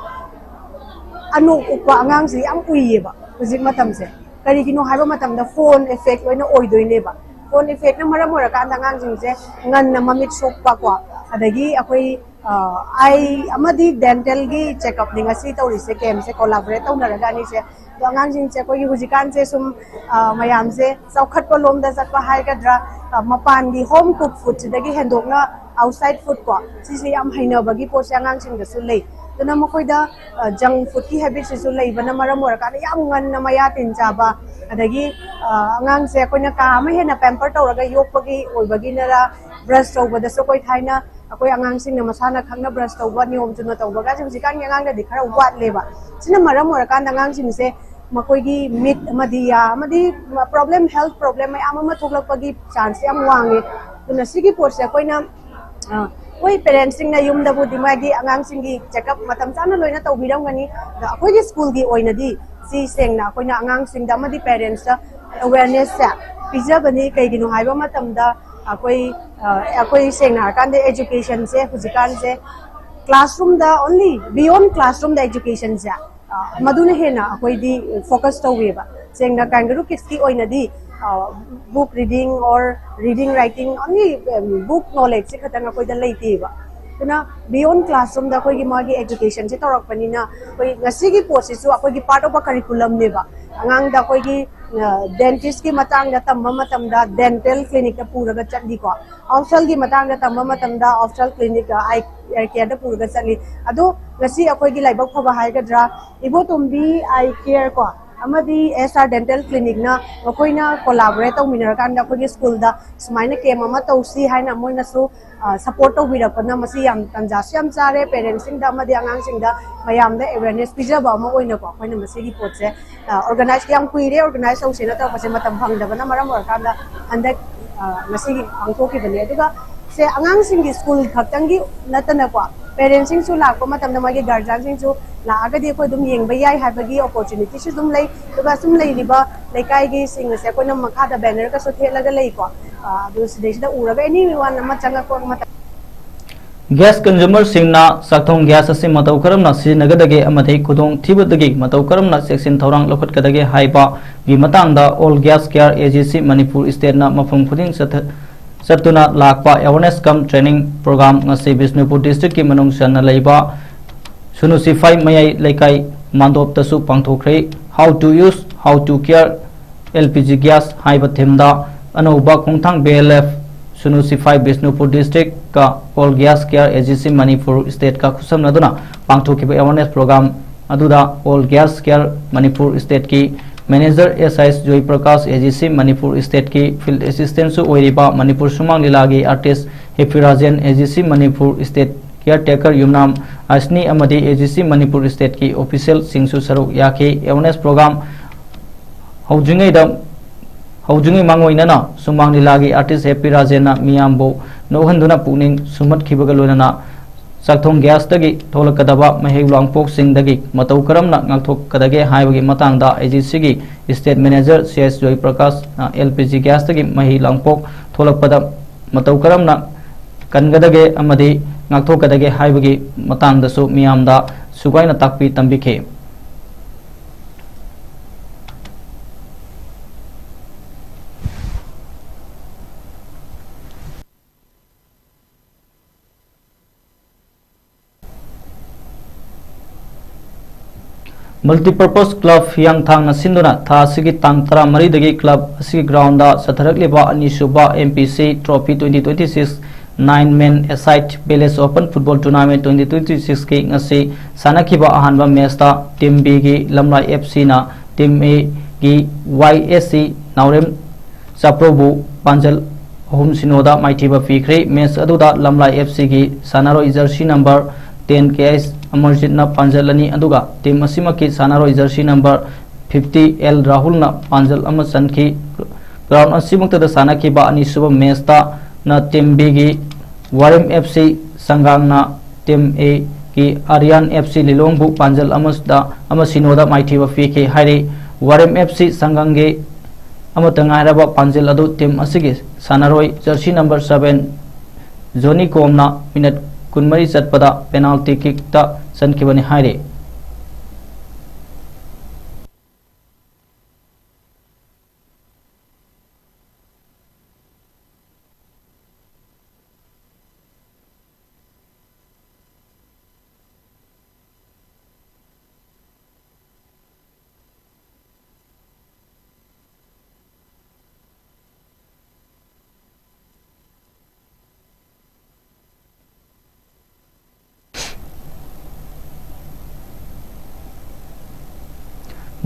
ꯑꯅꯣꯛ ꯎꯞꯄ ꯑꯉꯥꯡꯁꯦ ꯌꯥꯝ ꯎꯏꯌꯦꯕ ꯍꯧꯖꯤꯛ ꯃꯇꯝꯁꯦ꯫ ꯀꯔꯤꯒꯤꯅꯣ ꯍꯥꯏꯕ ꯃꯇꯝꯗ ꯐꯣꯟ ꯏꯐꯦꯛ ꯂꯣꯏꯅ ꯑꯣꯏꯗꯣꯏꯅꯦꯕ꯫ ꯐꯣꯟ ꯏꯐꯦꯛꯅ ꯃꯔꯝ ꯑꯣꯏꯔꯀꯥꯟꯗ ꯑꯉꯥꯡꯁꯤꯡꯁꯦ ꯉꯟꯅ ꯃꯃꯤꯠ ꯁꯣꯛꯄ ꯀꯣ, ꯑꯗꯒꯤ ꯑꯩꯈꯣꯏ ꯑꯥꯏ ꯑꯃꯗꯤ ꯗꯦꯟꯇꯦꯜꯒꯤ ꯆꯦꯛꯑꯞꯅꯤ ꯉꯁꯤ ꯇꯧꯔꯤꯁꯦ꯫ ꯀꯦꯝꯁꯦ ꯀꯣꯂꯥꯕꯣꯔꯦꯠ ꯇꯧꯅꯔꯒ ꯑꯅꯤꯁꯦ꯫ ꯑꯗꯣ ꯑꯉꯥꯡꯁꯤꯡꯁꯦ ꯑꯩꯈꯣꯏꯒꯤ ꯍꯧꯖꯤꯛꯀꯥꯟꯁꯦ ꯁꯨꯝ ꯃꯌꯥꯝꯁꯦ ꯆꯥꯎꯈꯠꯄ ꯂꯣꯝꯗ ꯆꯠꯄ ꯍꯥꯏꯒꯗ꯭ꯔꯥ, ꯃꯄꯥꯟꯒꯤ ꯍꯣꯝ ꯀꯨꯛ ꯐꯨꯗꯁꯤꯗꯒꯤ ꯍꯦꯟꯗꯣꯛꯅ ꯑꯥꯎꯠꯁꯥꯏꯠ ꯐꯨꯗ ꯀꯣ, ꯁꯤꯁꯦ ꯌꯥꯝ ꯍꯩꯅꯕꯒꯤ ꯄꯣꯠꯁꯦ ꯑꯉꯥꯡꯁꯤꯡꯗꯁꯨ ꯂꯩ꯫ ꯑꯗꯨꯅ ꯃꯈꯣꯏꯗ ꯖꯪ ꯐꯨꯗꯀꯤ ꯍꯦꯕꯤꯠꯁꯤꯁꯨ ꯂꯩꯕꯅ ꯃꯔꯝ ꯑꯣꯏꯔꯀꯥꯟꯗ ꯌꯥꯝ ꯉꯟꯅ ꯃꯌꯥ ꯇꯤꯟ ꯆꯥꯕ, ꯑꯗꯒꯤ ꯑꯉꯥꯡꯁꯦ ꯑꯩꯈꯣꯏꯅ ꯀꯥ ꯑꯃ ꯍꯦꯟꯅ ꯄꯦꯝꯄꯔ ꯇꯧꯔꯒ ꯌꯣꯛꯄꯒꯤ ꯑꯣꯏꯕꯒꯤꯅꯔ, ꯕ꯭ꯔꯁ ꯇꯧꯕꯗꯁꯨ ꯑꯩꯈꯣꯏ ꯊꯥꯏꯅ ꯑꯩꯈꯣꯏ ꯑꯉꯥꯡꯁꯤꯡꯅ ꯃꯁꯥꯅ ꯈꯪꯅ ꯕ꯭ꯔꯁ ꯇꯧꯕ, ꯅꯤꯌꯣꯝ ꯆꯨꯝꯅ ꯇꯧꯕꯒꯁꯦ ꯍꯧꯖꯤꯛꯀꯥꯟꯒꯤ ꯑꯉꯥꯡꯗꯗꯤ ꯈꯔ ꯋꯥꯠꯂꯦꯕ꯫ ꯁꯤꯅ ꯃꯔꯝ ꯑꯣꯏꯔꯀꯥꯟꯗ ꯑꯉꯥꯡꯁꯤꯡꯁꯦ ꯃꯈꯣꯏꯒꯤ ꯃꯤꯠ ꯑꯃꯗꯤ ꯌꯥ ꯑꯃꯗꯤ ꯄ꯭ꯔꯣꯕ꯭ꯂꯦꯝ, ꯍꯦꯜꯊ ꯄ꯭ꯔꯣꯕ꯭ꯂꯦꯝ ꯃꯌꯥꯝ ꯑꯃ ꯊꯣꯛꯂꯛꯄꯒꯤ ꯆꯥꯟꯁ ꯌꯥꯝ ꯋꯥꯡꯉꯦ꯫ ꯑꯗꯨꯅ ꯁꯤꯒꯤ ꯄꯣꯠꯁꯦ ꯑꯩꯈꯣꯏꯅ ꯑꯩꯈꯣꯏ ꯄꯦꯔꯦꯟꯁꯁꯤꯡꯅ ꯌꯨꯝꯗꯕꯨꯗꯤ ꯃꯥꯒꯤ ꯑꯉꯥꯡꯁꯤꯡꯒꯤ ꯆꯦꯛꯑꯞ ꯃꯇꯝ ꯆꯥꯅ ꯂꯣꯏꯅ ꯇꯧꯕꯤꯔꯝꯒꯅꯤ꯫ ꯑꯗꯣ ꯑꯩꯈꯣꯏꯒꯤ ꯁ꯭ꯀꯨꯜꯒꯤ ꯑꯣꯏꯅꯗꯤ ꯁꯤ ꯁꯦꯡꯅ ꯑꯩꯈꯣꯏꯅ ꯑꯉꯥꯡꯁꯤꯡꯗ ꯑꯃꯗꯤ ꯄꯦꯔꯦꯟꯁꯇ ꯑꯦꯋꯦꯔꯅꯦꯁꯁꯦ ꯄꯤꯖꯕꯅꯤ꯫ ꯀꯩꯒꯤꯅꯣ ꯍꯥꯏꯕ ꯃꯇꯝꯗ ꯑꯩꯈꯣꯏ ꯑꯩꯈꯣꯏ ꯁꯦꯡꯅ ꯍꯥꯏꯔꯀꯥꯟꯗ ꯑꯦꯖꯨꯀꯦꯁꯟꯁꯦ ꯍꯧꯖꯤꯛꯀꯥꯟꯁꯦ ꯀ꯭ꯂꯥꯁꯔꯨꯝꯗ ꯑꯣꯟꯂꯤ ꯕꯤꯌꯣꯟ ꯀ꯭ꯂꯥꯁꯔꯨꯝꯗ ꯑꯦꯖꯨꯀꯦꯁꯟꯁꯦ ꯃꯗꯨꯅ ꯍꯦꯟꯅ ꯑꯩꯈꯣꯏꯗꯤ ꯐꯣꯀꯁ ꯇꯧꯋꯦꯕ꯫ ꯁꯦꯡꯅ ꯀꯥꯡꯒꯔꯨ ꯀꯤꯠꯁꯀꯤ ꯑꯣꯏꯅꯗꯤ book reading or reading writing only book knowledge ꯁꯤ ꯈꯛꯇꯪ ꯑꯩꯈꯣꯏꯗ ꯂꯩꯇꯦꯕ꯫ ꯑꯗꯨꯅ ꯕꯤꯌꯣꯟ ꯀ꯭ꯂꯥꯁꯔꯨꯝꯗ ꯑꯩꯈꯣꯏꯒꯤ ꯃꯥꯒꯤ ꯑꯦꯖꯨꯀꯦꯁꯟꯁꯦ ꯇꯧꯔꯛꯄꯅꯤꯅ ꯑꯩꯈꯣꯏ ꯉꯁꯤꯒꯤ ꯄꯣꯠꯁꯤꯁꯨ ꯑꯩꯈꯣꯏꯒꯤ ꯄꯥꯔꯠ ꯑꯣꯐ ꯑ ꯀꯔꯤꯀꯨꯂꯝꯅꯦꯕ꯫ ꯑꯉꯥꯡꯗ ꯑꯩꯈꯣꯏꯒꯤ ꯗꯦꯟꯇꯤꯁꯀꯤ ꯃꯇꯥꯡꯗ ꯇꯝꯕ ꯃꯇꯝꯗ ꯗꯦꯟꯇꯦꯜ ꯀ꯭ꯂꯤꯅꯤꯛꯇ ꯄꯨꯔꯒ ꯆꯠꯂꯤꯀꯣ꯫ ꯑꯣꯐꯊꯦꯜꯒꯤ ꯃꯇꯥꯡꯗ ꯇꯝꯕ ꯃꯇꯝꯗ ꯑꯣꯐꯊꯦꯜ ꯀ꯭ꯂꯤꯅꯤꯛ ꯑꯥꯏ ꯀꯦꯌꯔꯗ ꯄꯨꯔꯒ ꯆꯠꯂꯤ꯫ ꯑꯗꯣ ꯉꯁꯤ ꯑꯩꯈꯣꯏꯒꯤ ꯂꯥꯏꯕꯛ ꯐꯕ ꯍꯥꯏꯒꯗ꯭ꯔꯥ, ꯏꯕꯣꯇꯣꯝꯕꯤ ꯑꯥꯏ ꯀꯦꯌꯔ ꯀꯣ ꯑꯃꯗꯤ ꯑꯦꯁ ꯑꯥꯔ ꯗꯦꯟꯇꯦꯜ ꯀ꯭ꯂꯤꯅꯤꯛꯅ ꯃꯈꯣꯏꯅ ꯀꯣꯂꯥꯕꯣꯔꯦꯠ ꯇꯧꯃꯤꯟꯅꯔꯀꯥꯟꯗ ꯑꯩꯈꯣꯏꯒꯤ ꯁ꯭ꯀꯨꯜꯗ ꯁꯨꯃꯥꯏꯅ ꯀꯦꯝ ꯑꯃ ꯇꯧꯁꯤ ꯍꯥꯏꯅ ꯃꯣꯏꯅꯁꯨ ꯁꯄꯣꯔꯠ ꯇꯧꯕꯤꯔꯛꯄꯅ ꯃꯁꯤ ꯌꯥꯝ ꯇꯟꯖꯥꯁꯨ ꯌꯥꯝ ꯆꯥꯔꯦ꯫ ꯄꯦꯔꯦꯟꯁꯁꯤꯡꯗ ꯑꯃꯗꯤ ꯑꯉꯥꯡꯁꯤꯡꯗ ꯃꯌꯥꯝꯗ ꯑꯦꯋꯦꯔꯅꯦꯁ ꯄꯤꯖꯕ ꯑꯃ ꯑꯣꯏꯅꯀꯣ ꯑꯩꯈꯣꯏꯅ ꯃꯁꯤꯒꯤ ꯄꯣꯠꯁꯦ ꯑꯣꯔꯒꯅꯥꯏꯁ ꯌꯥꯝ ꯀꯨꯏꯔꯦ ꯑꯣꯔꯒꯅꯥꯏꯁ ꯇꯧꯁꯦꯅ ꯇꯧꯔꯛꯄꯁꯦ ꯃꯇꯝ ꯐꯪꯗꯕꯅ ꯃꯔꯝ ꯑꯣꯏꯔꯀꯥꯟꯗ ꯍꯟꯗꯛ ꯉꯁꯤꯒꯤ ꯄꯥꯡꯊꯣꯛꯈꯤꯕꯅꯦ꯫ ꯑꯗꯨꯒ ꯁꯦ ꯑꯉꯥꯡꯁꯤꯡꯒꯤ ꯁ꯭ꯀꯨꯜ ꯈꯛꯇꯪꯒꯤ ꯅꯠꯇꯅꯀꯣ ꯄꯦꯔꯦꯟꯁꯁꯤꯡꯁꯨ ꯂꯥꯛꯄ ꯃꯇꯝꯗ ꯃꯥꯒꯤ ꯒꯥꯔꯖꯤꯌꯥꯟꯁꯤꯡꯁꯨ ꯂꯥꯛꯑꯒꯗꯤ ꯑꯩꯈꯣꯏ ꯑꯗꯨꯝ ꯌꯦꯡꯕ ꯌꯥꯏ ꯍꯥꯏꯕꯒꯤ ꯑꯣꯄꯣꯔꯆꯨꯅꯤꯇꯤꯁꯨ ꯑꯗꯨꯝ ꯂꯩ꯫ ꯑꯗꯨꯒ ꯁꯨꯝ ꯂꯩꯔꯤꯕ ꯂꯩꯀꯥꯏꯒꯤꯁꯤꯡ ꯑꯁꯦ ꯑꯩꯈꯣꯏꯅ ꯃꯈꯥꯗ ꯕꯦꯅꯔꯒꯁꯨ ꯊꯦꯠꯂꯒ ꯂꯩꯀꯣ꯫ ꯑꯗꯨ ꯁꯤꯗꯩꯁꯤꯗ ꯎꯔꯒ ꯑꯦꯅꯤ ꯋꯥꯟ ꯑꯃ ꯆꯪꯉꯛꯄ ꯃꯇꯝ ꯒ꯭ꯌꯥꯁ ꯀꯟꯖꯨꯃꯔꯁꯤꯡꯅ ꯆꯥꯛꯊꯣꯡ ꯒ꯭ꯌꯥꯁ ꯑꯁꯤ ꯃꯇꯧ ꯀꯔꯝꯅ ꯁꯤꯖꯤꯟꯅꯒꯗꯒꯦ ꯑꯃꯗꯤ ꯈꯨꯗꯣꯡꯊꯤꯕꯗꯒꯤ ꯃꯇꯧ ꯀꯔꯝꯅ ꯆꯦꯛꯁꯤꯟ ꯊꯧꯔꯥꯡ ꯂꯧꯈꯠꯀꯗꯒꯦ ꯍꯥꯏꯕꯒꯤ ꯃꯇꯥꯡꯗ all gas care A G C Manipur ꯁ꯭ꯇꯦꯠꯅ ꯃꯐꯝ ꯈꯨꯗꯤꯡ ꯆꯠꯊ-, ꯆꯠꯇꯨꯅ ꯂꯥꯛꯄ ꯑꯦꯋꯥꯔꯅꯦꯁ ꯀꯝ ꯇ꯭ꯔꯦꯅꯤꯡ ꯄ꯭ꯔꯣꯒ꯭ꯔꯥꯝ ꯉꯁꯤ ꯕꯤꯁꯅꯨꯄꯨꯔ ꯗꯤꯁꯇ꯭ꯔꯤꯛꯀꯤ ꯃꯅꯨꯡ ꯆꯟꯅ ꯂꯩꯕ ꯁꯨꯅꯨ ꯁꯤꯐꯥꯏ ꯃꯌꯥꯏ ꯂꯩꯀꯥꯏ ꯃꯥꯟꯗꯣꯞꯇꯁꯨ ꯄꯥꯡꯊꯣꯛꯈ꯭ꯔꯦ꯫ How to use, how to care, L P G gas ꯍꯥꯏꯕ ꯊꯤꯝꯗ ꯑꯅꯧꯕ ꯈꯣꯡꯊꯥꯡ B L F Sunu Siphai Bishnupur ꯗꯤꯁꯇ꯭ꯔꯤꯛꯀ all gas care A G C Manipur ꯁ꯭ꯇꯦꯠꯀ ꯈꯨꯠꯁꯝꯅꯗꯨꯅ ꯄꯥꯡꯊꯣꯛꯈꯤꯕ ꯑꯦꯋꯥꯔꯅꯦꯁ ꯄ꯭ꯔꯣꯒ꯭ꯔꯥꯝ ꯑꯗꯨꯗ ꯑꯣꯜ ꯒ꯭ꯌꯥꯁ ꯀꯤꯌꯔ ꯃꯅꯤꯄꯨꯔ ꯁ꯭ꯇꯦꯠꯀꯤ manager S I Joy Prakash, A G C Manipur ꯁ꯭ꯇꯦꯠꯀꯤ ꯐꯤꯜꯗ ꯑꯦꯁꯤꯁꯇꯦꯟꯁꯨ ꯑꯣꯏꯔꯤꯕ ꯃꯅꯤꯄꯨꯔ ꯁꯨꯃꯥꯡ ꯂꯤꯂꯥꯒꯤ artist Happy Rajen, A G C Manipur state ꯀꯤꯌꯔ ꯇꯦꯀꯔ ꯌꯨꯝꯅꯥꯝ ꯑꯁꯅꯤ ꯑꯃꯗꯤ ꯑꯦ ꯖꯤ ꯁꯤ ꯃꯅꯤꯄꯨꯔ ꯁ꯭ꯇꯦꯠꯀꯤ ꯑꯣꯐꯤꯁꯤꯌꯦꯜꯁꯤꯡꯁꯨ ꯁꯔꯨꯛ ꯌꯥꯈꯤ꯫ ꯑꯦꯋꯥꯔꯅꯦꯁ ꯄ꯭ꯔꯣꯒ꯭ꯔꯥꯝ ꯍꯧꯗ꯭ꯔꯤꯉꯩꯗ ꯍꯧꯗ꯭ꯔꯤꯉꯩ ꯃꯥꯡꯑꯣꯏꯅꯅ ꯁꯨꯃꯥꯡ ꯂꯤꯂꯥꯒꯤ ꯑꯥꯔꯇꯤꯁ ꯍꯦꯄꯤ ꯔꯥꯖꯦꯟꯅ ꯃꯤꯌꯥꯝꯕꯨ ꯅꯣꯛꯍꯟꯗꯨꯅ ꯄꯨꯛꯅꯤꯡ ꯁꯨꯝꯍꯠꯈꯤꯕꯒ ꯂꯣꯏꯅꯅ ꯆꯥꯛꯊꯣꯡ ꯒ꯭ꯌꯥꯁꯇꯒꯤ ꯊꯣꯛꯂꯛꯀꯗꯕ ꯃꯍꯤꯛ ꯂꯥꯡꯄꯣꯛꯁꯤꯡꯗꯒꯤ ꯃꯇꯧ ꯀꯔꯝꯅ ꯉꯥꯛꯊꯣꯛꯀꯗꯒꯦ ꯍꯥꯏꯕꯒꯤ ꯃꯇꯥꯡꯗ ꯑꯦ ꯖꯤ ꯁꯤꯒꯤ ꯏꯁꯇꯦꯠ ꯃꯦꯅꯦꯖꯔ ꯁꯤ ꯑꯦꯁ ꯖꯣꯏ ꯄ꯭ꯔꯀꯥꯁꯅ ꯑꯦꯜ ꯄꯤ ꯖꯤ ꯒ꯭ꯌꯥꯁꯇꯒꯤ ꯃꯍꯤ ꯂꯥꯡꯄꯣꯛ ꯊꯣꯛꯂꯛꯄꯗ ꯃꯇꯧ ꯀꯔꯝꯅ ꯀꯟꯒꯗꯒꯦ ꯑꯃꯗꯤ ꯉꯥꯛꯊꯣꯛꯀꯗꯒꯦ ꯍꯥꯏꯕꯒꯤ ꯃꯇꯥꯡꯗꯁꯨ ꯃꯤꯌꯥꯝꯗ ꯁꯨꯒꯥꯏꯅ ꯇꯥꯛꯄꯤ ꯇꯝꯕꯤꯈꯤ꯫ ꯃꯜꯇꯤꯄꯔꯄꯁ ꯀ꯭ꯂꯕ ꯍꯤꯌꯥꯡꯊꯥꯡꯅ ꯁꯤꯟꯗꯨꯅ ꯊꯥ ꯑꯁꯤꯒꯤ ꯇꯥꯡ ꯇꯔꯥꯃꯔꯤꯗꯒꯤ ꯀ꯭ꯂꯕ ꯑꯁꯤꯒꯤ ꯒ꯭ꯔꯥꯎꯟꯗ ꯆꯠꯊꯔꯛꯂꯤꯕ ꯑꯅꯤꯁꯨꯕ M P C trophy twenty twenty six nine men aside village open football tournament twenty twenty ꯁꯤꯛꯁꯀꯤ ꯉꯁꯤ ꯁꯥꯟꯅꯈꯤꯕ ꯑꯍꯥꯟꯕ ꯃꯦꯆꯇ ꯇꯤꯝ ꯕꯤꯒꯤ ꯂꯝꯂꯥꯏ ꯑꯦꯐ ꯁꯤꯅ ꯇꯤꯝ ꯑꯦꯒꯤ ꯋꯥꯏ ꯑꯦꯁ ꯁꯤ ꯅꯥꯎꯔꯦꯝ ꯆꯥꯄ꯭ꯔꯧꯕꯨ ꯄꯥꯟꯖꯜ ꯑꯍꯨꯝ ꯁꯤꯅꯣꯗ ꯃꯥꯏꯊꯤꯕ ꯄꯤꯈ꯭ꯔꯦ꯫ ꯃꯦꯆ ꯑꯗꯨꯗ ꯂꯝꯂꯥꯏ ꯑꯦꯐ ꯁꯤꯒꯤ ꯁꯥꯟꯅꯔꯣꯏ ꯖꯔꯁꯤ ꯅꯝꯕꯔ ꯇꯦꯟ ꯀꯦ ꯑꯩꯆ ꯑꯃꯔꯖꯤꯠꯅ ꯄꯥꯟꯖꯜ ꯑꯅꯤ, ꯑꯗꯨꯒ ꯇꯤꯝ ꯑꯁꯤꯃꯛꯀꯤ ꯁꯥꯟꯅꯔꯣꯏ ꯖꯔꯁꯤ ꯅꯝꯕꯔ ꯐꯤꯐꯇꯤ ꯑꯦꯜ ꯔꯥꯍꯨꯜꯅ ꯄꯥꯟꯖꯜ ꯑꯃ ꯆꯟꯈꯤ꯫ ꯒ꯭ꯔꯥꯎꯟ ꯑꯁꯤꯃꯛꯇꯗ ꯁꯥꯟꯅꯈꯤꯕ ꯑꯅꯤꯁꯨꯕ ꯃꯦꯆꯇꯅ ꯇꯤꯝ ꯕꯤꯒꯤ ꯋꯥꯔꯦꯝ ꯑꯦꯐ ꯁꯤ ꯁꯪꯒꯥꯡꯅ ꯇꯤꯝ ꯑꯦꯒꯤ ꯑꯔꯤꯌꯥꯟ ꯑꯦꯐ ꯁꯤ ꯂꯤꯂꯣꯡꯕꯨ ꯄꯥꯟꯖꯜ ꯑꯃꯗ ꯑꯃ ꯁꯤꯅꯣꯗ ꯃꯥꯏꯊꯤꯕ ꯄꯤꯈꯤ ꯍꯥꯏꯔꯤ꯫ ꯋꯥꯔꯦꯝ ꯑꯦꯐ ꯁꯤ ꯁꯪꯒꯥꯡꯒꯤ ꯑꯃꯠꯇ ꯉꯥꯏꯔꯕ ꯄꯥꯟꯖꯤꯜ ꯑꯗꯨ ꯇꯤꯝ ꯑꯁꯤꯒꯤ ꯁꯥꯟꯅꯔꯣꯏ ꯖꯔꯁꯤ ꯅꯝꯕꯔ ꯁꯚꯦꯟ ꯖꯣꯅꯤ ꯀꯣꯝꯅ ꯃꯤꯅꯠ ꯀꯨꯟꯃꯔꯤ ꯆꯠꯄꯗ ꯄꯦꯅꯥꯜꯇꯤ ꯀꯤꯛꯇ ꯆꯟꯈꯤꯕꯅꯤ ꯍꯥꯏꯔꯤ꯫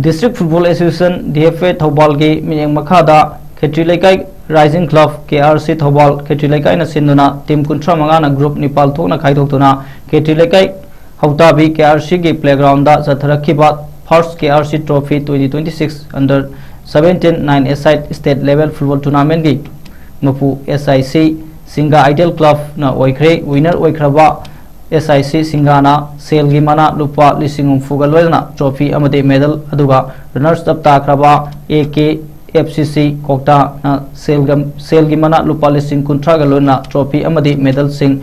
District Football Association, D F A, ꯊꯧꯕꯥꯜꯒꯤ ꯃꯤꯠꯌꯦꯡ ꯃꯈꯥꯗ ꯈꯦꯇ꯭ꯔꯤ ꯂꯩꯀꯥꯏ Rising Club, K R C, Thoubal ꯈꯦꯇ꯭ꯔꯤ ꯂꯩꯀꯥꯏꯅ ꯁꯤꯟꯗꯨꯅ ꯇꯤꯝ ꯀꯨꯟꯊ꯭ꯔꯥ ꯃꯉꯥꯅ ꯒ꯭ꯔꯨꯞ ꯅꯤꯄꯥꯜ ꯊꯣꯛꯅ ꯈꯥꯏꯗꯣꯛꯇꯨꯅ ꯈꯦꯇ꯭ꯔꯤ ꯂꯩꯀꯥꯏ ꯍꯧꯇꯥꯕꯤ K R C ꯒꯤ playground ꯗ ꯆꯠꯊꯔꯛꯈꯤꯕ First K R C Trophy twenty twenty-six Under seventeen nine A-side state level football tournament ꯀꯤ ꯃꯄꯨ S I C ꯁꯤꯡꯒꯥ ꯑꯥꯏꯗꯤꯌꯦꯜ ꯀ꯭ꯂꯕꯅ ꯑꯣꯏꯈ꯭ꯔꯦ꯫ ꯋꯤꯅꯔ ꯑꯣꯏꯈ꯭ꯔꯕ ꯑꯦꯁ ꯑꯥꯏ ꯁꯤ ꯁꯤꯡꯒꯥꯅ ꯁꯦꯜꯒꯤ ꯃꯅꯥ ꯂꯨꯄꯥ ꯂꯤꯁꯤꯡ ꯍꯨꯝꯐꯨꯒ ꯂꯣꯏꯅꯅ ꯇ꯭ꯔꯣꯐꯤ ꯑꯃꯗꯤ ꯃꯦꯗꯜ, ꯑꯗꯨꯒ ꯔꯅꯔꯁ ꯑꯞ ꯇꯥꯈ꯭ꯔꯕ A K F C C ꯀꯣꯛꯇꯥꯅ ꯁꯦꯜꯒ-, ꯁꯦꯜꯒꯤ ꯃꯅꯥ ꯂꯨꯄꯥ ꯂꯤꯁꯤꯡ ꯀꯨꯟꯊ꯭ꯔꯥꯒ ꯂꯣꯏꯅꯅ ꯇ꯭ꯔꯣꯐꯤ ꯑꯃꯗꯤ ꯃꯦꯗꯜꯁꯤꯡ,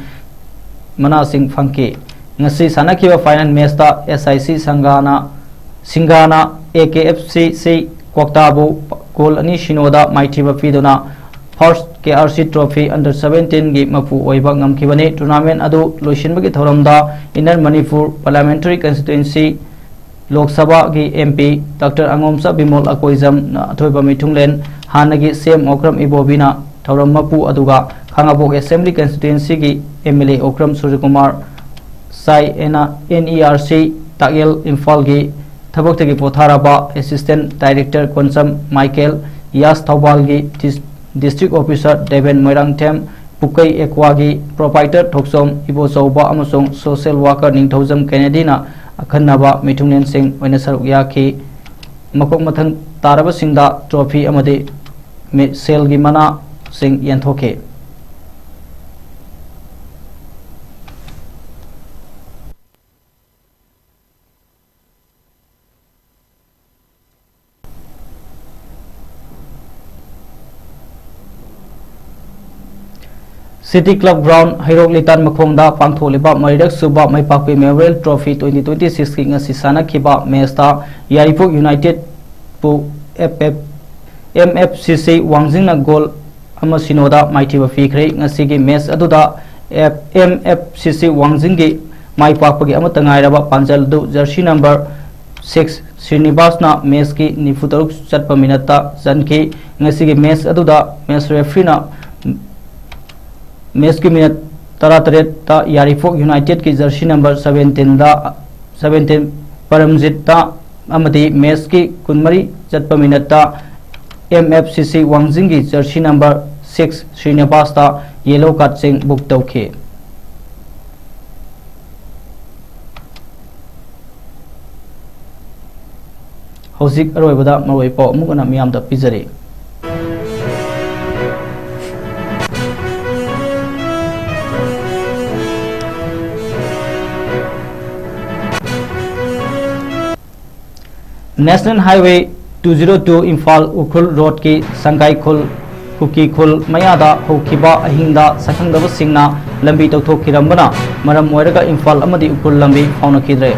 ꯃꯅꯥꯁꯤꯡ ꯐꯪꯈꯤ꯫ ꯉꯁꯤ ꯁꯥꯟꯅꯈꯤꯕ final ꯃꯦꯆꯇ S I C ꯁꯪꯒꯥꯅ, ꯁꯤꯡꯒꯥꯅ A K F C ꯁꯤ ꯀꯣꯛꯇꯥꯕꯨ ꯒꯣꯜ ꯑꯅꯤ ꯁꯤꯅꯣꯗ ꯃꯥꯏꯊꯤꯕ ꯄꯤꯗꯨꯅ ꯐꯥꯔꯁ ꯀꯦ ꯑꯥꯔ ꯁꯤ ꯇ꯭ꯔꯣꯐꯤ ꯑꯟꯗꯔ ꯁꯚꯦꯟꯇꯤꯟꯒꯤ ꯃꯄꯨ ꯑꯣꯏꯕ ꯉꯝꯈꯤꯕꯅꯤ꯫ ꯇꯨꯔꯅꯥꯃꯦꯟ ꯑꯗꯨ ꯂꯣꯏꯁꯤꯟꯕꯒꯤ ꯊꯧꯔꯝꯗ ꯏꯟꯅꯔ ꯃꯅꯤꯄꯨꯔ ꯄꯥꯔꯂꯤꯌꯥꯃꯦꯟꯇꯔꯤ ꯀꯟꯁꯇꯤꯇ꯭ꯋꯦꯟꯁꯤ ꯂꯣꯛ ꯁꯚꯥꯒꯤ ꯑꯦꯝ ꯄꯤ ꯗꯥꯛꯇꯔ ꯑꯉꯣꯝꯆꯥ ꯕꯤꯃꯣꯜ ꯑꯀꯣꯏꯖꯝꯅ ꯑꯊꯣꯏꯕ ꯃꯤꯊꯨꯡꯂꯦꯟ, ꯍꯥꯟꯅꯒꯤ ꯁꯤ ꯑꯦꯝ ꯑꯣꯀ꯭ꯔꯝ ꯏꯕꯣꯕꯤꯅ ꯊꯧꯔꯝ ꯃꯄꯨ, ꯑꯗꯨꯒ ꯈꯥꯉꯕꯣꯛ ꯑꯦꯁꯦꯝꯕ꯭ꯂꯤ ꯀꯟꯁꯇꯤꯇ꯭ꯋꯦꯟꯁꯤꯒꯤ M L A Okram Surjakumar ꯁꯥꯏ, N-, N E R C ꯇꯥꯛꯌꯦꯜ ꯏꯝꯐꯥꯜꯒꯤ ꯊꯕꯛꯇꯒꯤ ꯄꯣꯊꯥꯔꯕ assistant director Konjam Michael, YAS ꯊꯧꯕꯥꯜꯒꯤ ꯗꯤꯁ-, ꯗꯤꯁꯇ꯭ꯔꯤꯛ ꯑꯣꯐꯤꯁꯥꯔ ꯗꯦꯕꯦꯟ ꯃꯣꯏꯔꯥꯡꯊꯦꯝ, ꯄꯨꯀꯩ ꯑꯦꯀ꯭ꯋꯥꯒꯤ ꯄ꯭ꯔꯣꯄꯥꯏꯇꯔ ꯊꯣꯛꯆꯣꯝ ꯏꯕꯣꯆꯧꯕ ꯑꯃꯁꯨꯡ ꯁꯣꯁꯤꯌꯦꯜ ꯋꯥꯀꯔ ꯅꯤꯡꯊꯧꯖꯝ ꯀꯦꯅꯦꯗꯤꯅ ꯑꯈꯟꯅꯕ ꯃꯤꯊꯨꯡꯂꯦꯟꯁꯤꯡ ꯑꯣꯏꯅ ꯁꯔꯨꯛ ꯌꯥꯈꯤ꯫ ꯃꯀꯣꯛ ꯃꯊꯪ ꯇꯥꯔꯕꯁꯤꯡꯗ ꯇ꯭ꯔꯣꯐꯤ ꯑꯃꯗꯤ ꯃꯤ-, ꯁꯦꯜꯒꯤ ꯃꯅꯥꯁꯤꯡ ꯌꯦꯟꯊꯣꯛꯈꯤ꯫ City club ground, Heirok Litan ꯃꯈꯣꯡꯗ ꯄꯥꯡꯊꯣꯛꯂꯤꯕ ꯃꯔꯤꯔꯛ ꯁꯨꯕ Meipakpi memorial trophy twenty twenty ꯁꯤꯛꯁꯀꯤ ꯉꯁꯤ ꯁꯥꯟꯅꯈꯤꯕ ꯃꯦꯆꯇ ꯌꯥꯏꯔꯤꯄꯣꯛ ꯌꯨꯅꯥꯏꯇꯦꯠꯄꯨ F F, M F C C ꯋꯥꯡꯖꯤꯡꯅ goal ꯑꯃ ꯁꯤꯅꯣꯗ ꯃꯥꯏꯊꯤꯕ ꯄꯤꯈ꯭ꯔꯦ꯫ ꯉꯁꯤꯒꯤ ꯃꯦꯆ ꯑꯗꯨꯗ F-, M F C C ꯋꯥꯡꯖꯤꯡꯒꯤ ꯃꯥꯏ ꯄꯥꯛꯄꯒꯤ ꯑꯃꯠꯇ ꯉꯥꯏꯔꯕ ꯄꯥꯟꯖꯜ ꯑꯗꯨ ꯖꯔꯁꯤ ꯅꯝꯕꯔ ꯁꯤꯛꯁ ꯁ꯭ꯔꯤꯅꯤꯕꯥꯁꯅ ꯃꯦꯆꯀꯤ ꯅꯤꯐꯨꯇꯔꯨꯛ ꯆꯠꯄ ꯃꯤꯅꯠꯇ ꯆꯟꯈꯤ꯫ ꯉꯁꯤꯒꯤ ꯃꯦꯆ ꯑꯗꯨꯗ ꯃꯦꯆ ꯔꯦꯐ꯭ꯔꯤꯅ ꯃꯦꯆꯀꯤ ꯃꯤꯅꯠ ꯇꯔꯥꯇꯔꯦꯠꯇ ꯌꯥꯏꯔꯤꯄꯣꯛ ꯌꯨꯅꯥꯏꯇꯦꯠꯀꯤ ꯖꯔꯁꯤ ꯅꯝꯕꯔ ꯁꯚꯦꯟꯇꯤꯟꯗ, ꯁꯚꯦꯟꯇꯤꯟ ꯄꯔꯝꯖꯤꯠꯇ ꯑꯃꯗꯤ ꯃꯦꯆꯀꯤ ꯀꯨꯟꯃꯔꯤ ꯆꯠꯄ ꯃꯤꯅꯠꯇ ꯑꯦꯝ ꯑꯦꯐ ꯁꯤ ꯁꯤ ꯋꯥꯡꯖꯤꯡꯒꯤ ꯖꯔꯁꯤ ꯅꯝꯕꯔ ꯁꯤꯛꯁ ꯁ꯭ꯔꯤꯅꯤꯕꯥꯁꯇ ꯌꯦꯂꯣ ꯀꯥꯔꯗꯁꯤꯡ ꯕꯨꯛ ꯇꯧꯈꯤ꯫ ꯍꯧꯖꯤꯛ ꯑꯔꯣꯏꯕꯗ ꯃꯔꯨꯑꯣꯏꯕ ꯄꯥꯎ ꯑꯃꯨꯛ ꯍꯟꯅ ꯃꯤꯌꯥꯝꯗ ꯄꯤꯖꯔꯤ꯫ National Highway two zero two Imphal Ukhrul Road ꯀꯤ ꯁꯪꯒꯥꯏ ꯈꯨꯜ, ꯀꯨꯀꯤ ꯈꯨꯜ ꯃꯌꯥꯗ ꯍꯧꯈꯤꯕ ꯑꯍꯤꯡꯗ ꯁꯛꯈꯪꯗꯕꯁꯤꯡꯅ ꯂꯝꯕꯤ ꯇꯧꯊꯣꯛꯈꯤꯔꯝꯕꯅ ꯃꯔꯝ ꯑꯣꯏꯔꯒ ꯏꯝꯐꯥꯜ ꯑꯃꯗꯤ ꯎꯈ꯭ꯔꯨꯜ ꯂꯝꯕꯤ ꯐꯥꯎꯅꯈꯤꯗ꯭ꯔꯦ꯫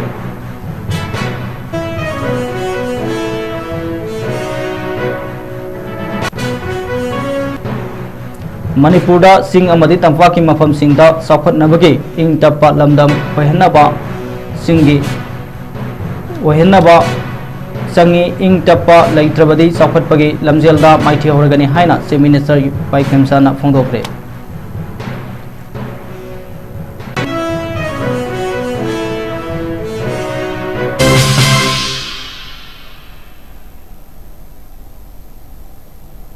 ꯃꯅꯤꯄꯨꯔꯗ ꯆꯤꯡ ꯑꯃꯗꯤ ꯇꯝꯄꯥꯛꯀꯤ ꯃꯐꯝꯁꯤꯡꯗ ꯆꯥꯎꯈꯠꯅꯕꯒꯤ ꯏꯪ ꯇꯞꯄ ꯂꯝꯗꯝ ꯑꯣꯏꯍꯟꯅꯕ, ꯆꯤꯡꯒꯤ ꯑꯣꯏꯍꯟꯅꯕ ꯆꯪꯏ꯫ ꯏꯪ ꯇꯞꯄ ꯂꯩꯇ꯭ꯔꯕꯗꯤ ꯆꯥꯎꯈꯠꯄꯒꯤ ꯂꯝꯖꯦꯜꯗ ꯃꯥꯏꯊꯤꯍꯧꯔꯒꯅꯤ ꯍꯥꯏꯅ Chief Minister ꯏꯄꯥꯏ ꯈꯦꯝꯆꯥꯟꯅ ꯐꯣꯡꯗꯣꯛꯈ꯭ꯔꯦ꯫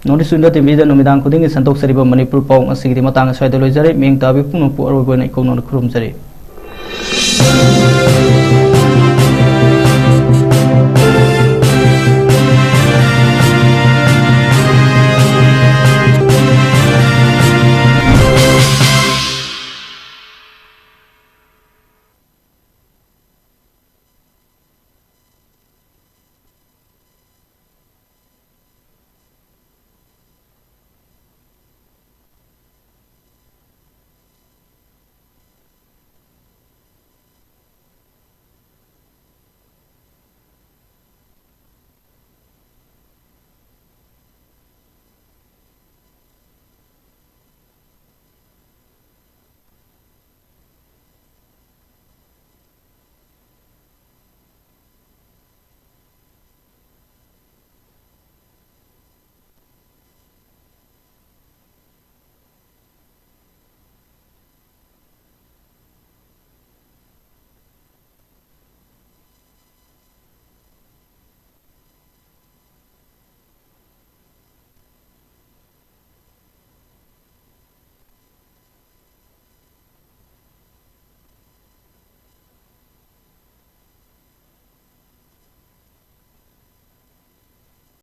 North East Window ꯇꯤꯚꯤꯗ ꯅꯨꯃꯤꯗꯥꯡ ꯈꯨꯗꯤꯡꯒꯤ ꯁꯟꯗꯣꯛꯆꯔꯤꯕ ꯃꯅꯤꯄꯨꯔ ꯄꯥꯎ ꯉꯁꯤꯒꯤꯗꯤ ꯃꯇꯥꯡ ꯑꯁ꯭ꯋꯥꯏꯗ ꯂꯣꯏꯖꯔꯦ꯫ ꯃꯤꯌꯦꯡ ꯇꯥꯕꯤ ꯄꯨꯝꯅꯃꯛꯄꯨ ꯑꯔꯣꯏꯕ ꯑꯣꯏꯅ ꯏꯀꯧꯅꯅ ꯈꯨꯔꯨꯝꯖꯔꯤ꯫